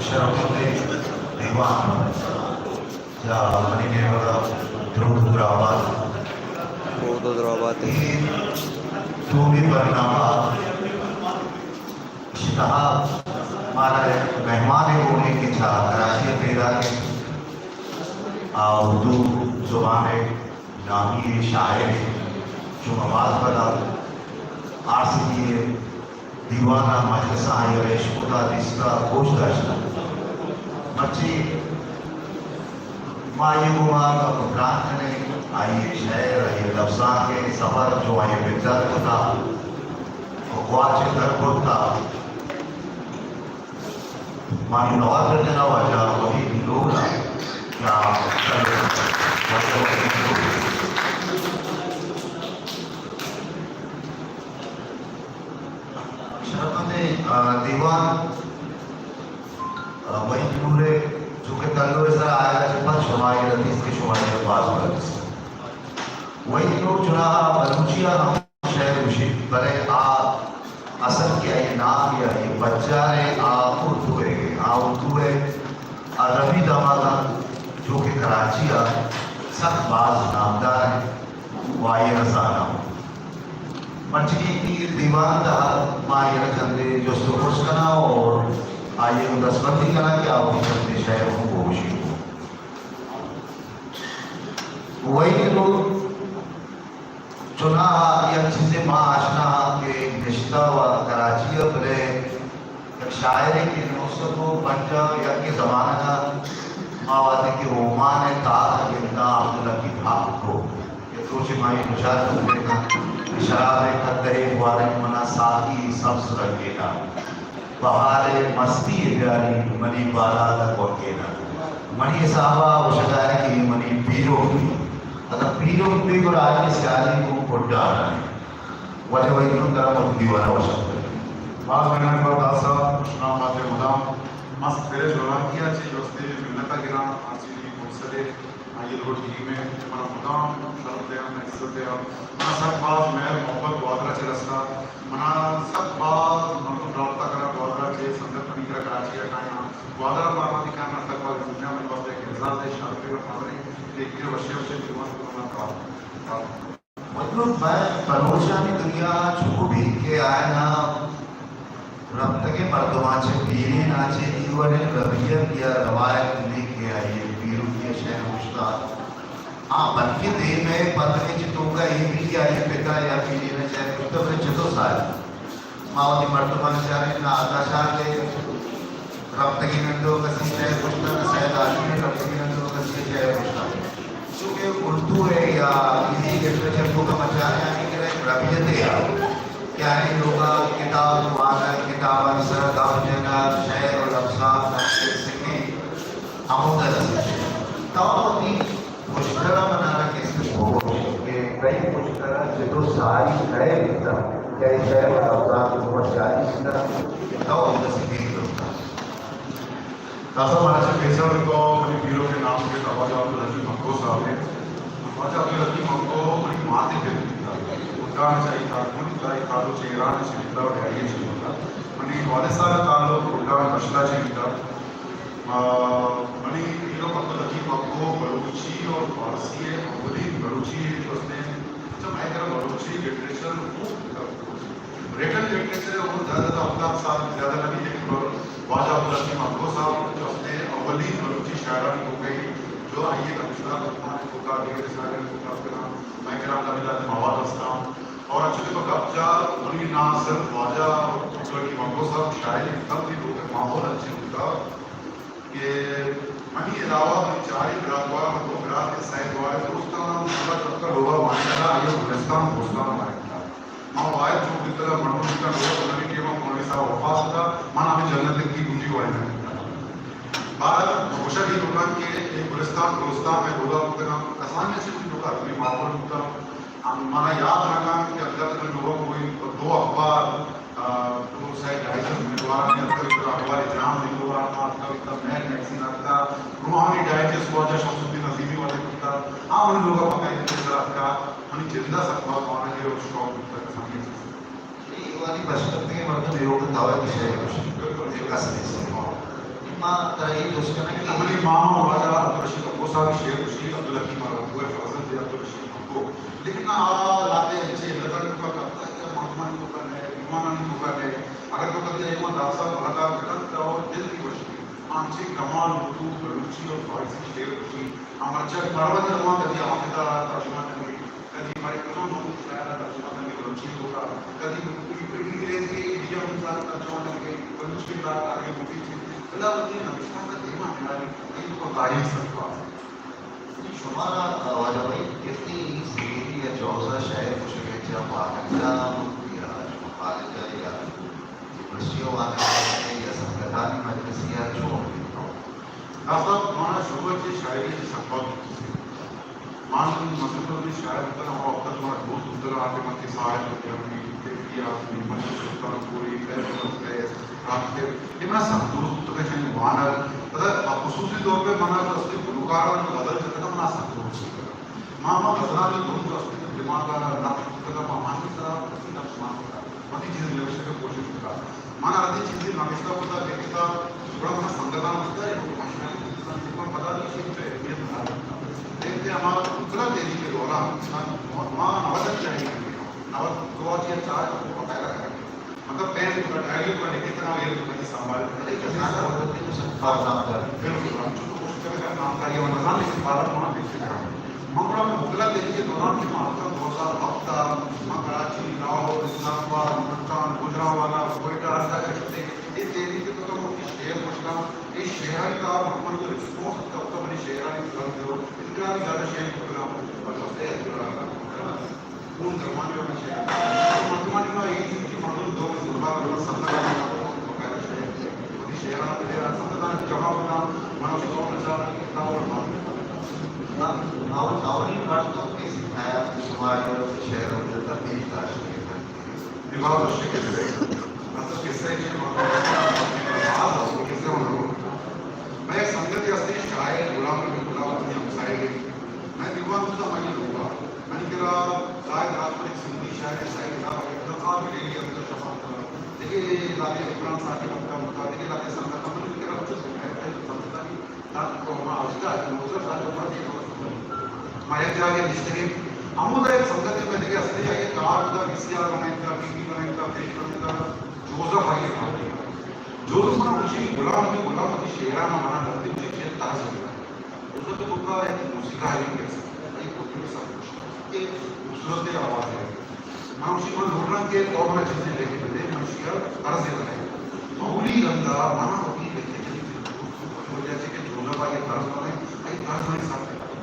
شرف مند دیوان یا منی نیمگ ءَ درود ءُ دراہ بات۔ درود ءُ دراہ بات۔ اے دومی برنامہ، اشی تہا مارا یک مہمانے گون اِنت کہ چہ کراچی ءَ پیداک اِنت۔ آ اردو زبان ءِ نامی شاعرے، شما باز پدا آر سی بی ءِ دیوان ءَ مجلس ءَ آئی ءَ را اشکتہ، دیستہ، گوش داشتہ۔ مرچی ما آئی ءِ گوما گپ ءُ تران کنیں، آئی ءِ شعر، آئی ءِ لبزانک ءِ سفر جو آئی ءَ بندات کتہ ءُ گواچ ءَ در برتہ۔ مانی نوازش جناب واجہ وحید نور ءَ۔ کیا شرفمندیں، آ، دیوان، آ، وحید نور ءِ چونکہ کلو ءِ سرا آیگ ءَ چہ پد شما اے ردیست کہ شما اے باز ردیست۔ وحید نور چناہا بلوچی ءَ ہم شعر گوشیت، بلے آ اصل کہ آئی نام یا آئی پجار ءَ آ اردو ءِ، آ اردو ءِ ادبی دمگ ءَ جو کہ کراچی ءَ سک باز نامدار اِنت ءُ آئی ءَ زاناں۔ مرچی اے دیوان ءِ تہا ما آئی ءَ را چندے جست ءُ پرس کناں اور آئی ءَ گوں دستبندی کناں کہ آ وتی چندے شعر ہم بگوشیت۔ وحید نور چوناہا یک چیزے ما آشنا آں کہ نشتہ ءُ کراچی ءَ، بلے یک شاعرے کہ نو سد ءُ پنجاہ ءُ یک ءِ زمانگ ءَ ما وہدے کہ اومان ءِ تاک ءَ گنداں عبدالحکیم حق ءَ، یک روچے ما اے مشاہدہ کنیں کہ شراب ءِ قدحے بواریں منا ساقی سبز رنگینا۔ بہار ءِ مستی ءَ بیاری منی بالاد ءَ گوگین ءَ۔ منی حساب ءَ گوشگ ءَ کہ اے منی پیرک بیت۔ اگاں پیرک بیت گڑا آئی ءِ سیادی گوں پڈان ءَ اِنت۔ واجہ وحید نور ترا وتی دیوان ءَ وش اتک۔ باز منت وار داد صاحب، خوش نام بات ئے مدام۔ مست دل ءِ جہلانکی ءَ چہ جستے منت ءَ گراں، آر سی بی کونسل ءِ آئی ءِ لوٹ گری میں منا مدام شرف دیاں، عزت دیاں۔ منا سک باز مہر محبت گوادر ءَ چہ رستہ۔ منا سک باز مردم رابطہ کناں گوادر ءَ چہ، سنگت منی کرا کراچی ءَ کایاں۔ گوادر ءَ ما وہدے کایاں منا سک باز عزت دیاں، منی واسطہ یک اعزاز ءِ شرفے ءُ خبرے، لیکن وشے وشے دیوان کناں۔ مطلب، مئے بلوچانی دنیا ءَ چو بیت کہ آیاں رپتگیں مردماں چہ پیریناں چہ اے وڑیں ربیت یا روایت نہ اِنت کہ آئی ءِ پیرکی ءَ شعر گوشتہ۔ آ بلکیں دیم ءَ پد ہمے چہ توک ءَ اے بیت کہ آئی ءِ پت ءَ یا پیرین ءَ شعر گوشتہ، بلے چتو ساری؟ ما وتی مردماں چاریں، نہ عطا شاد ءِ رپتگیں نندوکسی شعر گوشتہ، نہ سید ہاشمی ءِ رپتگیں نندوکسی شعر گوشتہ۔ چونکہ اردو ءِ یا ہندی لٹریچر ءِ توک ءَ ما چاریں، آئی ءِ کرا یک ربیتے ءَ کہ آئی ءِ لوگ ءَ کتاب وانگ، کتابانی سرا گپ جنگ، شعر ءُ لبزانک، سکیں ہمودا رسیت۔ تو وتی پشتر ءَ من ءَ را کسے بگوش کہ تئی پشتر ءَ چتو ساری کئے بیتگ کہ اے شعر ءُ لبزانک گوں وت جاری بیتگ کہ تو اوداسی دیر لوٹتگ؟ تاسا منا چہ پیسر تو منی پیرک ءِ نام کہ واجہ عبدالحکیم مکو صاحب ءَ۔ واجہ عبدالحکیم مکو منی مات ءِ پت بیتگ۔ گڈان ءَ چہ آئی تعلق بیتگ، آئی تعلق چہ ایران ءَ چہ بیتگ ءُ آئی ءَ چہ بیتگ۔ منی والد صاحب ءِ تعلق گڈان بشلا چہ بیتگ۔ آ، منی پیرک عبدالحکیم مکو بلوچی اور فارسی ءِ اولی بلوچی ءِ جو است ایں، اچھا، مئے کرا بلوچی لٹریچر ءِ خوب کتاب۔ سال زیادہ نہ بیت، لیکن واجہ عبدالحکیم اکو صاحب جو اصل اولی بلوچی شاعرانی توکا جو آئی ءِ نبشتہ ملکان توکا، دیگر شاعرانی توکا، مئے کرا الگ الگ مواد است اَنت۔ اور انچو کہ پہ گپ جا منی نہ صرف واجہ عبدالحکیم اکو صاحب شاعری بوتگ، بلکہ لوگ ءِ ماحول انچیں بوتگ کہ منی علاوہ منی چاری برات، دو برات ءُ سئے گوارے درستاں، لوگ ءَ وانینگ ءَ، آئی ءَ گلستان بوستان وانینگ ءَ۔ ما واحد چو بیتگ ءَ مردم بیتگ ءَ، لوگ ءَ منی ٹیم ءَ مولوی صاحب وفات کت، من ہمے جنت کی کنجی وانینگ ءَ۔ بہرحال، گوشگ اے لوٹاں کہ اے گلستان بلوستان مئے لوگ ءَ بوتگ اَنت، کسانی چہ منی لوگ ءَ ہمے ماحول بوتگ۔ ہم منا یاد نہ کنت کہ انگت منی لوگ ءَ کوئی دو اخبار، آ، دو سئے ڈائجسٹ منی لوگ ءَ اتکگ، اخبار جام منی لوگ ءَ اتکگ، مہر میگزین اتکگ، روحانی ڈائجسٹ واجہ شمس الدین عظیمی والے بوتگ، آ منی لوگ ءَ باقاعدگی ءِ سرا اتکگ، منی جند ءَ سک باز وانگ ءِ شوق بوتگ، سمجھے چیز۔ اے وہدی بشکتگیں مردم ایوک ءَ تو کہ شعر گوشی۔ بالکل۔ اے کس نیست۔ ما ترا اے جست کنگ کہ منی ماما واجہ عبدالرشید اکو صاحب شعر گوشی، عبدالحکیم اکو ءِ فرزند عبدالرشید اکو۔ لیکن آ لہتے انچیں علتانی توکا کپتگ کہ مردمانی توکا نئے، دیوانانی توکا نئے۔ اگر تو کدی ایوان داکسا ملاقات بکن تو دل بھی خوش بی۔ آ انچیں کمال اردو، بلوچی اور فارسی شعر گوشی۔ آ مرچی مروت روان کدی حافظ ءَ ترجمہ کنگی، کدی مئے کجام مخلوق شاعر ءَ ترجمہ کنگی بلوچی توکا، کدی انگریزی، انڈیا انسان ترجمہ کنگی بلوچی ءِ، آگے مفید چیز۔ بلا وتی نبشتہ ءَ دیما نیاری، اے تو تاریخ سرفراز۔ شمارا واجہ بھائی، کسے سہیلی یا جوزہ شاعر گوشگ ءَ چہ پاکستان ءَ یا شما کالج ءَ یا یونیورسٹی ءَ وانگ ءَ یا سنگتانی مجلس ءَ چون بیت؟ داستان مانا شروع ءَ چہ شاعری ءَ چہ سبب من مزن مزن شاعر بوتگ، ہما وقت ءَ مارا دوست بوتگ آں کہ من کسہ ءَ بہ جنیں، کیفی ءَ بہ جنیں، مجلس سلطان پوری، فیض احمد فیض، راتکر، اے منا سک دوست بوتگ، اشانی وانگ۔ پدا خصوصی طور پہ منا جو اصلی گلوکارانی غزل جتگ، منا سک دوست بوتگ۔ ما ہما غزلانی دھن جو اصلی دماغ ءَ نقش بوتگ، ما ہمانی سرا وتی نقش مان کتگ، وتی چیز نوشتگ ءِ کوشش کتگ۔ من ہردیں چیزے نبشتہ کتگ، لکھتگ، گڑا من سنگتاں گوشتگ، اے وقت مشورہ انسان چہ من پدا بھی شیء چہ اہمیت نہ داتگ۔ لیکن ہما مطلع تحریک ءِ دوران ما نود ءَ چہ ہی نود ءَ چہ چار ءَ باقاعدہ کرگ۔ مطلب پین کتگ، ڈائری ءَ لکھتگ، اے تو کدی سنبھال۔ بلے کہ زیادہ ضرورت ہے تو سب پاس نام کر۔ بالکل، ہم چونکہ کوشش کریں کہ نام کاری اور نظام لیکن پارا ہونا دیکھتے ہیں۔ من گڑا مطلع تحریک ءِ دوران کہ ما اتکاں دو ہزار ہفت ءَ، ما کراچی، لاہور، اسلام آباد، ملتان، گوجرانوالہ، کوئٹہ، ہر جاگہ شتیں۔ اے تحریک ءِ توکا من وتی شعر گوشتاں، اے شعرانی تہا من جو رسپانس اتکا، اتکا منی شعرانی تہا جو انقلابی زیادہ شعر گوشتگ، بلوچ ءِ خون درمانی والا شعر۔ مردمانی ما اے چیز کہ مردم دو میں زندہ کرنا سب کا باقاعدہ شعر۔ وتی شعرانی تہا سب کا جمع ہونا، من اس کو بچا کتاب اور بات۔ اور، اور یہ بات تو کیسی ہے، شمار شعر اور ترتیب داشت۔ اے باز وشیں کسہ ئے۔ مطلب کسہ ئے کہ ما باز وشیں کسہ ئے۔ من یک سنگتے ہستی شاعر غلام نبی غلام، منی ہمساہگے۔ من دیوان بوتاں منی لوگا۔ منی کرا زاہد راجپور یک سندھی شاعرے، ساہی کتاب ءَ گپتگ، آ بھی ڈیلی ہمدا شفا کتگ۔ دگہ لہتے عمران ثاقب ہمدا بوتگ، دگہ لہتے سنگت ہم منی کرا چست بوتگ، سنگتانی ما یک جاگہ نشتگیں، ہمودا یک سنگتے مئے دگہ ہستے، آئی ءِ کار بوتگ، وی سی آر بنائینتگ، ڈی وی ڈی بنائینتگ، پیش کنتگ۔ جوزف آئی ءِ کار بوتگ۔ جوزف منا گوشی، غلام نبی غلام وتی شعران ءَ منا گندے، چے چے طرز بوتگ۔ جوزف ءِ توکا یک موسیقاری است، یک اردو سب کچھ کہ خوبصورت آواز ہے۔ من اشی من لوٹاں کہ تو منا چیزے لکھ بدے، من اشی ءَ طرز بنائیں۔ اولی رندا منا وتی لکھتگیں چیز دوست بوت، وجہ چہ کہ جوزف ءَ یہ طرز بنائیں، اے طرز منی سک پسند۔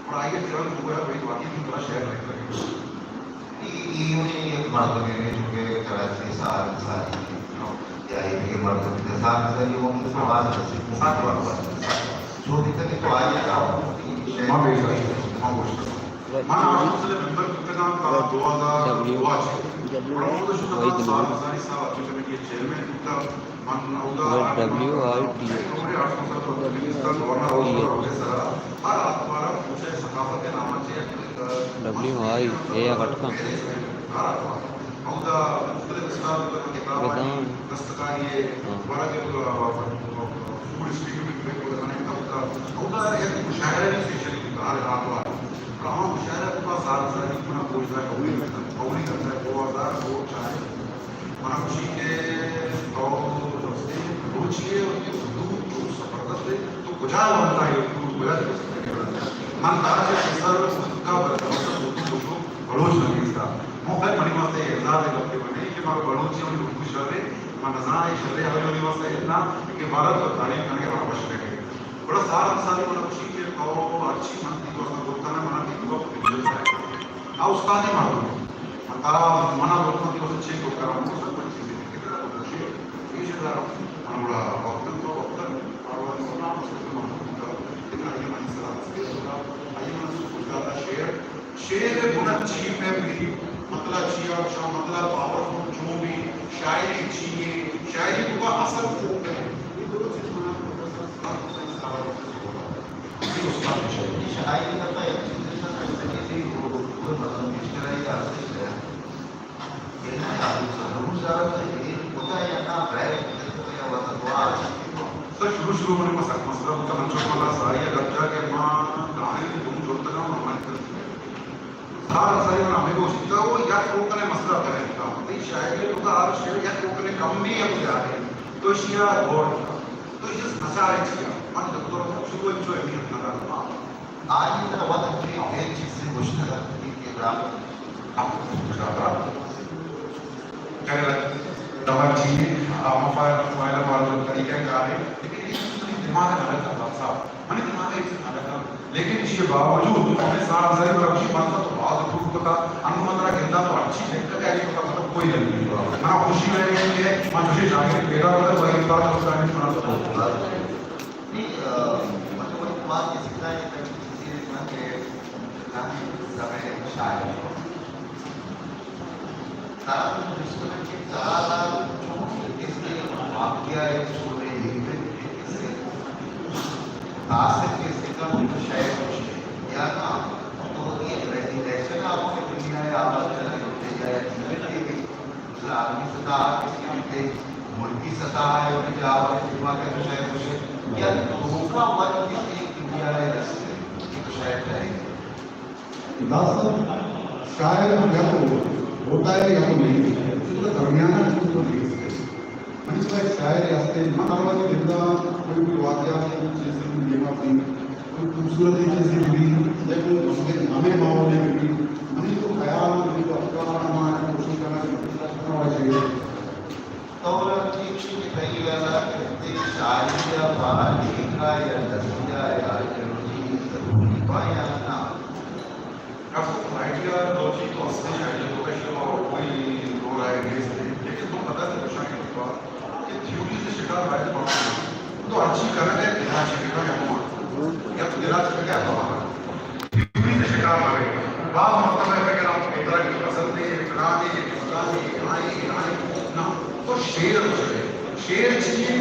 اور آئی ءَ چہ من گویا بھئی واقعی تئی بڑا شعر لکھتگ۔ اے، اے منی یک مردمے، چونکہ کراچی سال سال یا اے دگہ مردم سال سال وہ سماج رسی سال جو بھی تک تو آئی ءَ شعر۔ ما بے شک، ما گوشت۔ من آٹھ سال ممبر کتگاں تا دو ہزار دو ءَ چہ۔ ڈبلیو، وحید نور۔ چیئرمین بوتگ۔ من اودا W I T H. W I T H. W I A ءَ کٹ کن۔ اودا مختلف استاد بوتگ، کتابانی دستکاری ءِ، ہاں۔ ورگ ءِ، فوڈ ڈسٹریبیوٹ کنگ ءِ، اودا یک مشاعرہ بھی سیشن بوتگ ہر آتوار۔ ہما مشاعرہ ءِ توکا سال ساری منا گوشدار اولی گھنٹہ، اولی گھنٹہ دو ہزار دو چار۔ منا گوشی کہ تو بلوچی ئے، اردو چو زبردست ئے، تو کجا وانتا ئے اردو، کجا؟ من ترا چہ پیسر ءَ گوشتگ ات، بلے تو اردو گوشو، بلوچ نہ گیستا۔ مو خیر منی واسطہ اے اعزاز ءِ گپے بنے کہ مارا بلوچی ءَ اردو شر ئے، من نزاناں اے شر ئے، اگر منی واسطہ اے نہ کہ بھارت ءَ تعلیم کنگ ءَ مارا وش نہ کرے۔ گڑا سار انصاری منا گوشی کہ تو ہرچی من تئی واسطہ گوتن ءَ منا تئی وقت بجل سائے۔ آ استادی مردم۔ من ترا، منا لوگ من تئی واسطہ چے گپ کناں، من سب کچھ چیزیں کہ ترا گوشے، اے شدا من گڑا وقتاً تو وقتاً پروان سنا، مستقبل من تو لیکن آئی من سلام سے ہوتا، آئی من سوچ داتا شعر، شعر ءِ بنت چی پہ بی، مطلب چیا، شا مطلب پاورفل چون بی، شاعری چی ئے، شاعری تو کا اثر چون ہے، یہ دو چیز منا پروفیسر سلام حسین صاحب نے بولا۔ یہ استاد شاعری۔ شاعری کا تو ایک چیز ہے، سر، ایسا کہ وہ، وہ مطلب مشکل ہے یا ارزش ہے۔ سر، شروع شروع ءَ من سک مسئلہ بوتگ، من چک مطلب ساری ءَ گپ جا کہ ما دائم دم جوڑتگ ءَ من سار انصاری من ہمے گوشت کہ تو یک روکنے مسئلہ کرے، تئی شاعری ءِ توکا ہر شعر یک روکنے کمی یا زیادہ، تو اشی ءَ غور کن، تو اشی ءَ سچارے چیا؟ من دکتر شروع ءَ چو اہمیت نہ داتا۔ آئی ءَ وت ہمے چیزے گوشتگ ات کہ را ہم گوشتگ ات۔ دمگ چیزے، آ، فائل، فائل مارا طریقہ کار ہے، لیکن یہ چیز منی دماغ ءَ نہ لگا، بات صاحب، منی دماغ ءَ یہ چیز نہ لگا۔ لیکن اس کے باوجود ہمیں سار انصاری پر اپنی بات تو باز امپروو کتا، انو من ترا گنداں تو ہر چیز دیکھتا کہ یہ پتا مطلب کوئی نہیں ہوا۔ منا خوشی ہے کہ من چوشیں شاگرد پیدا کتا تو یہ بات اس ٹائم سنا سکتا۔ نہیں، آ، مطلب، ایک بات یہ سکھتا ہے کہ کسی نے کہا کہ کہانی سمے شاعر۔ ترا تو جست کناں کہ ترا چون کسے واقعہ ءَ چون لکھت کہ کسے متاثر کسے کا تو شاعر گوشے یا نا، تو وتی امیجنیشن ءَ وتی دنیا ءَ آباد کنگ ءَ یا جیون ءَ بھی مثلا عالمی سطح ءَ کسے بھی ملکی سطح ءَ یا جاہ ءَ کہ ما کہ شاعر گوشے یا تو کا وت کسے دنیا ءَ رسے کہ تو شاعر کہے۔ داستان شاعر یا تو ہوتا ہے یا تو نہیں، اس کا درمیانہ چیز تو نہیں ہے۔ منی تو ایک شاعر ہستے، من ہر وقت زندہ کوئی بھی واقعہ، کوئی چیز بھی، کوئی خوبصورتی چیز بھی، یا کوئی ہمیں، ہمیں ماحول میں بھی، منی تو خیال، منی تو افکار، ہماری کوشش کرنا چاہیے، کرنا چاہیے۔ تو چیز کہ تئی ویلا کہ تئی شاعری یا پا لیکھا یا نظریہ یا آئیڈیالوجی ضروری با یا نا؟ ڈاکٹر صاحب، آئیڈیا تو چی تو اصلی آئیڈیا تو کشی اور کوئی دو رائے نیست ہے، لیکن تو پتہ نہیں کشاں کے بعد کہ تھیوری سے شکار بائے تو تو ہرچی کرے ہے، دلا چکے کا یا تو دلا چکے کا یا تو تھیوری سے شکار کرے۔ بعض مرتبہ ہے کہ آپ کی طرح کی پسند نہیں ہے، فلاں نہیں ہے، فلاں نہیں ہے، یہاں ہے، یہاں ہے، نہ، تو شعر ہو جائے۔ شعر چیئے،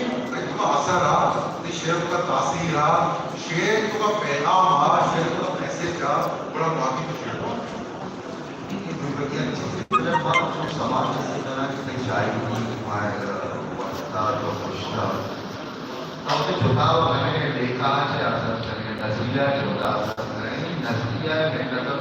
تو اثر آ، شعر کا تاثیر آ، شعر تو کا پیغام آ، شعر تو کا میسج آ، بڑا باقی تو شعر ہو۔ لیکن جو بڑی اچھی سے بڑا بات تو سماج سے طرح کی شاعری کی، واسطہ تو خوشتا۔ تو کہ جتا و ہمیں لیکھا چے اثر کرے، نظریہ جتا اثر کرے، نظریہ میں نظر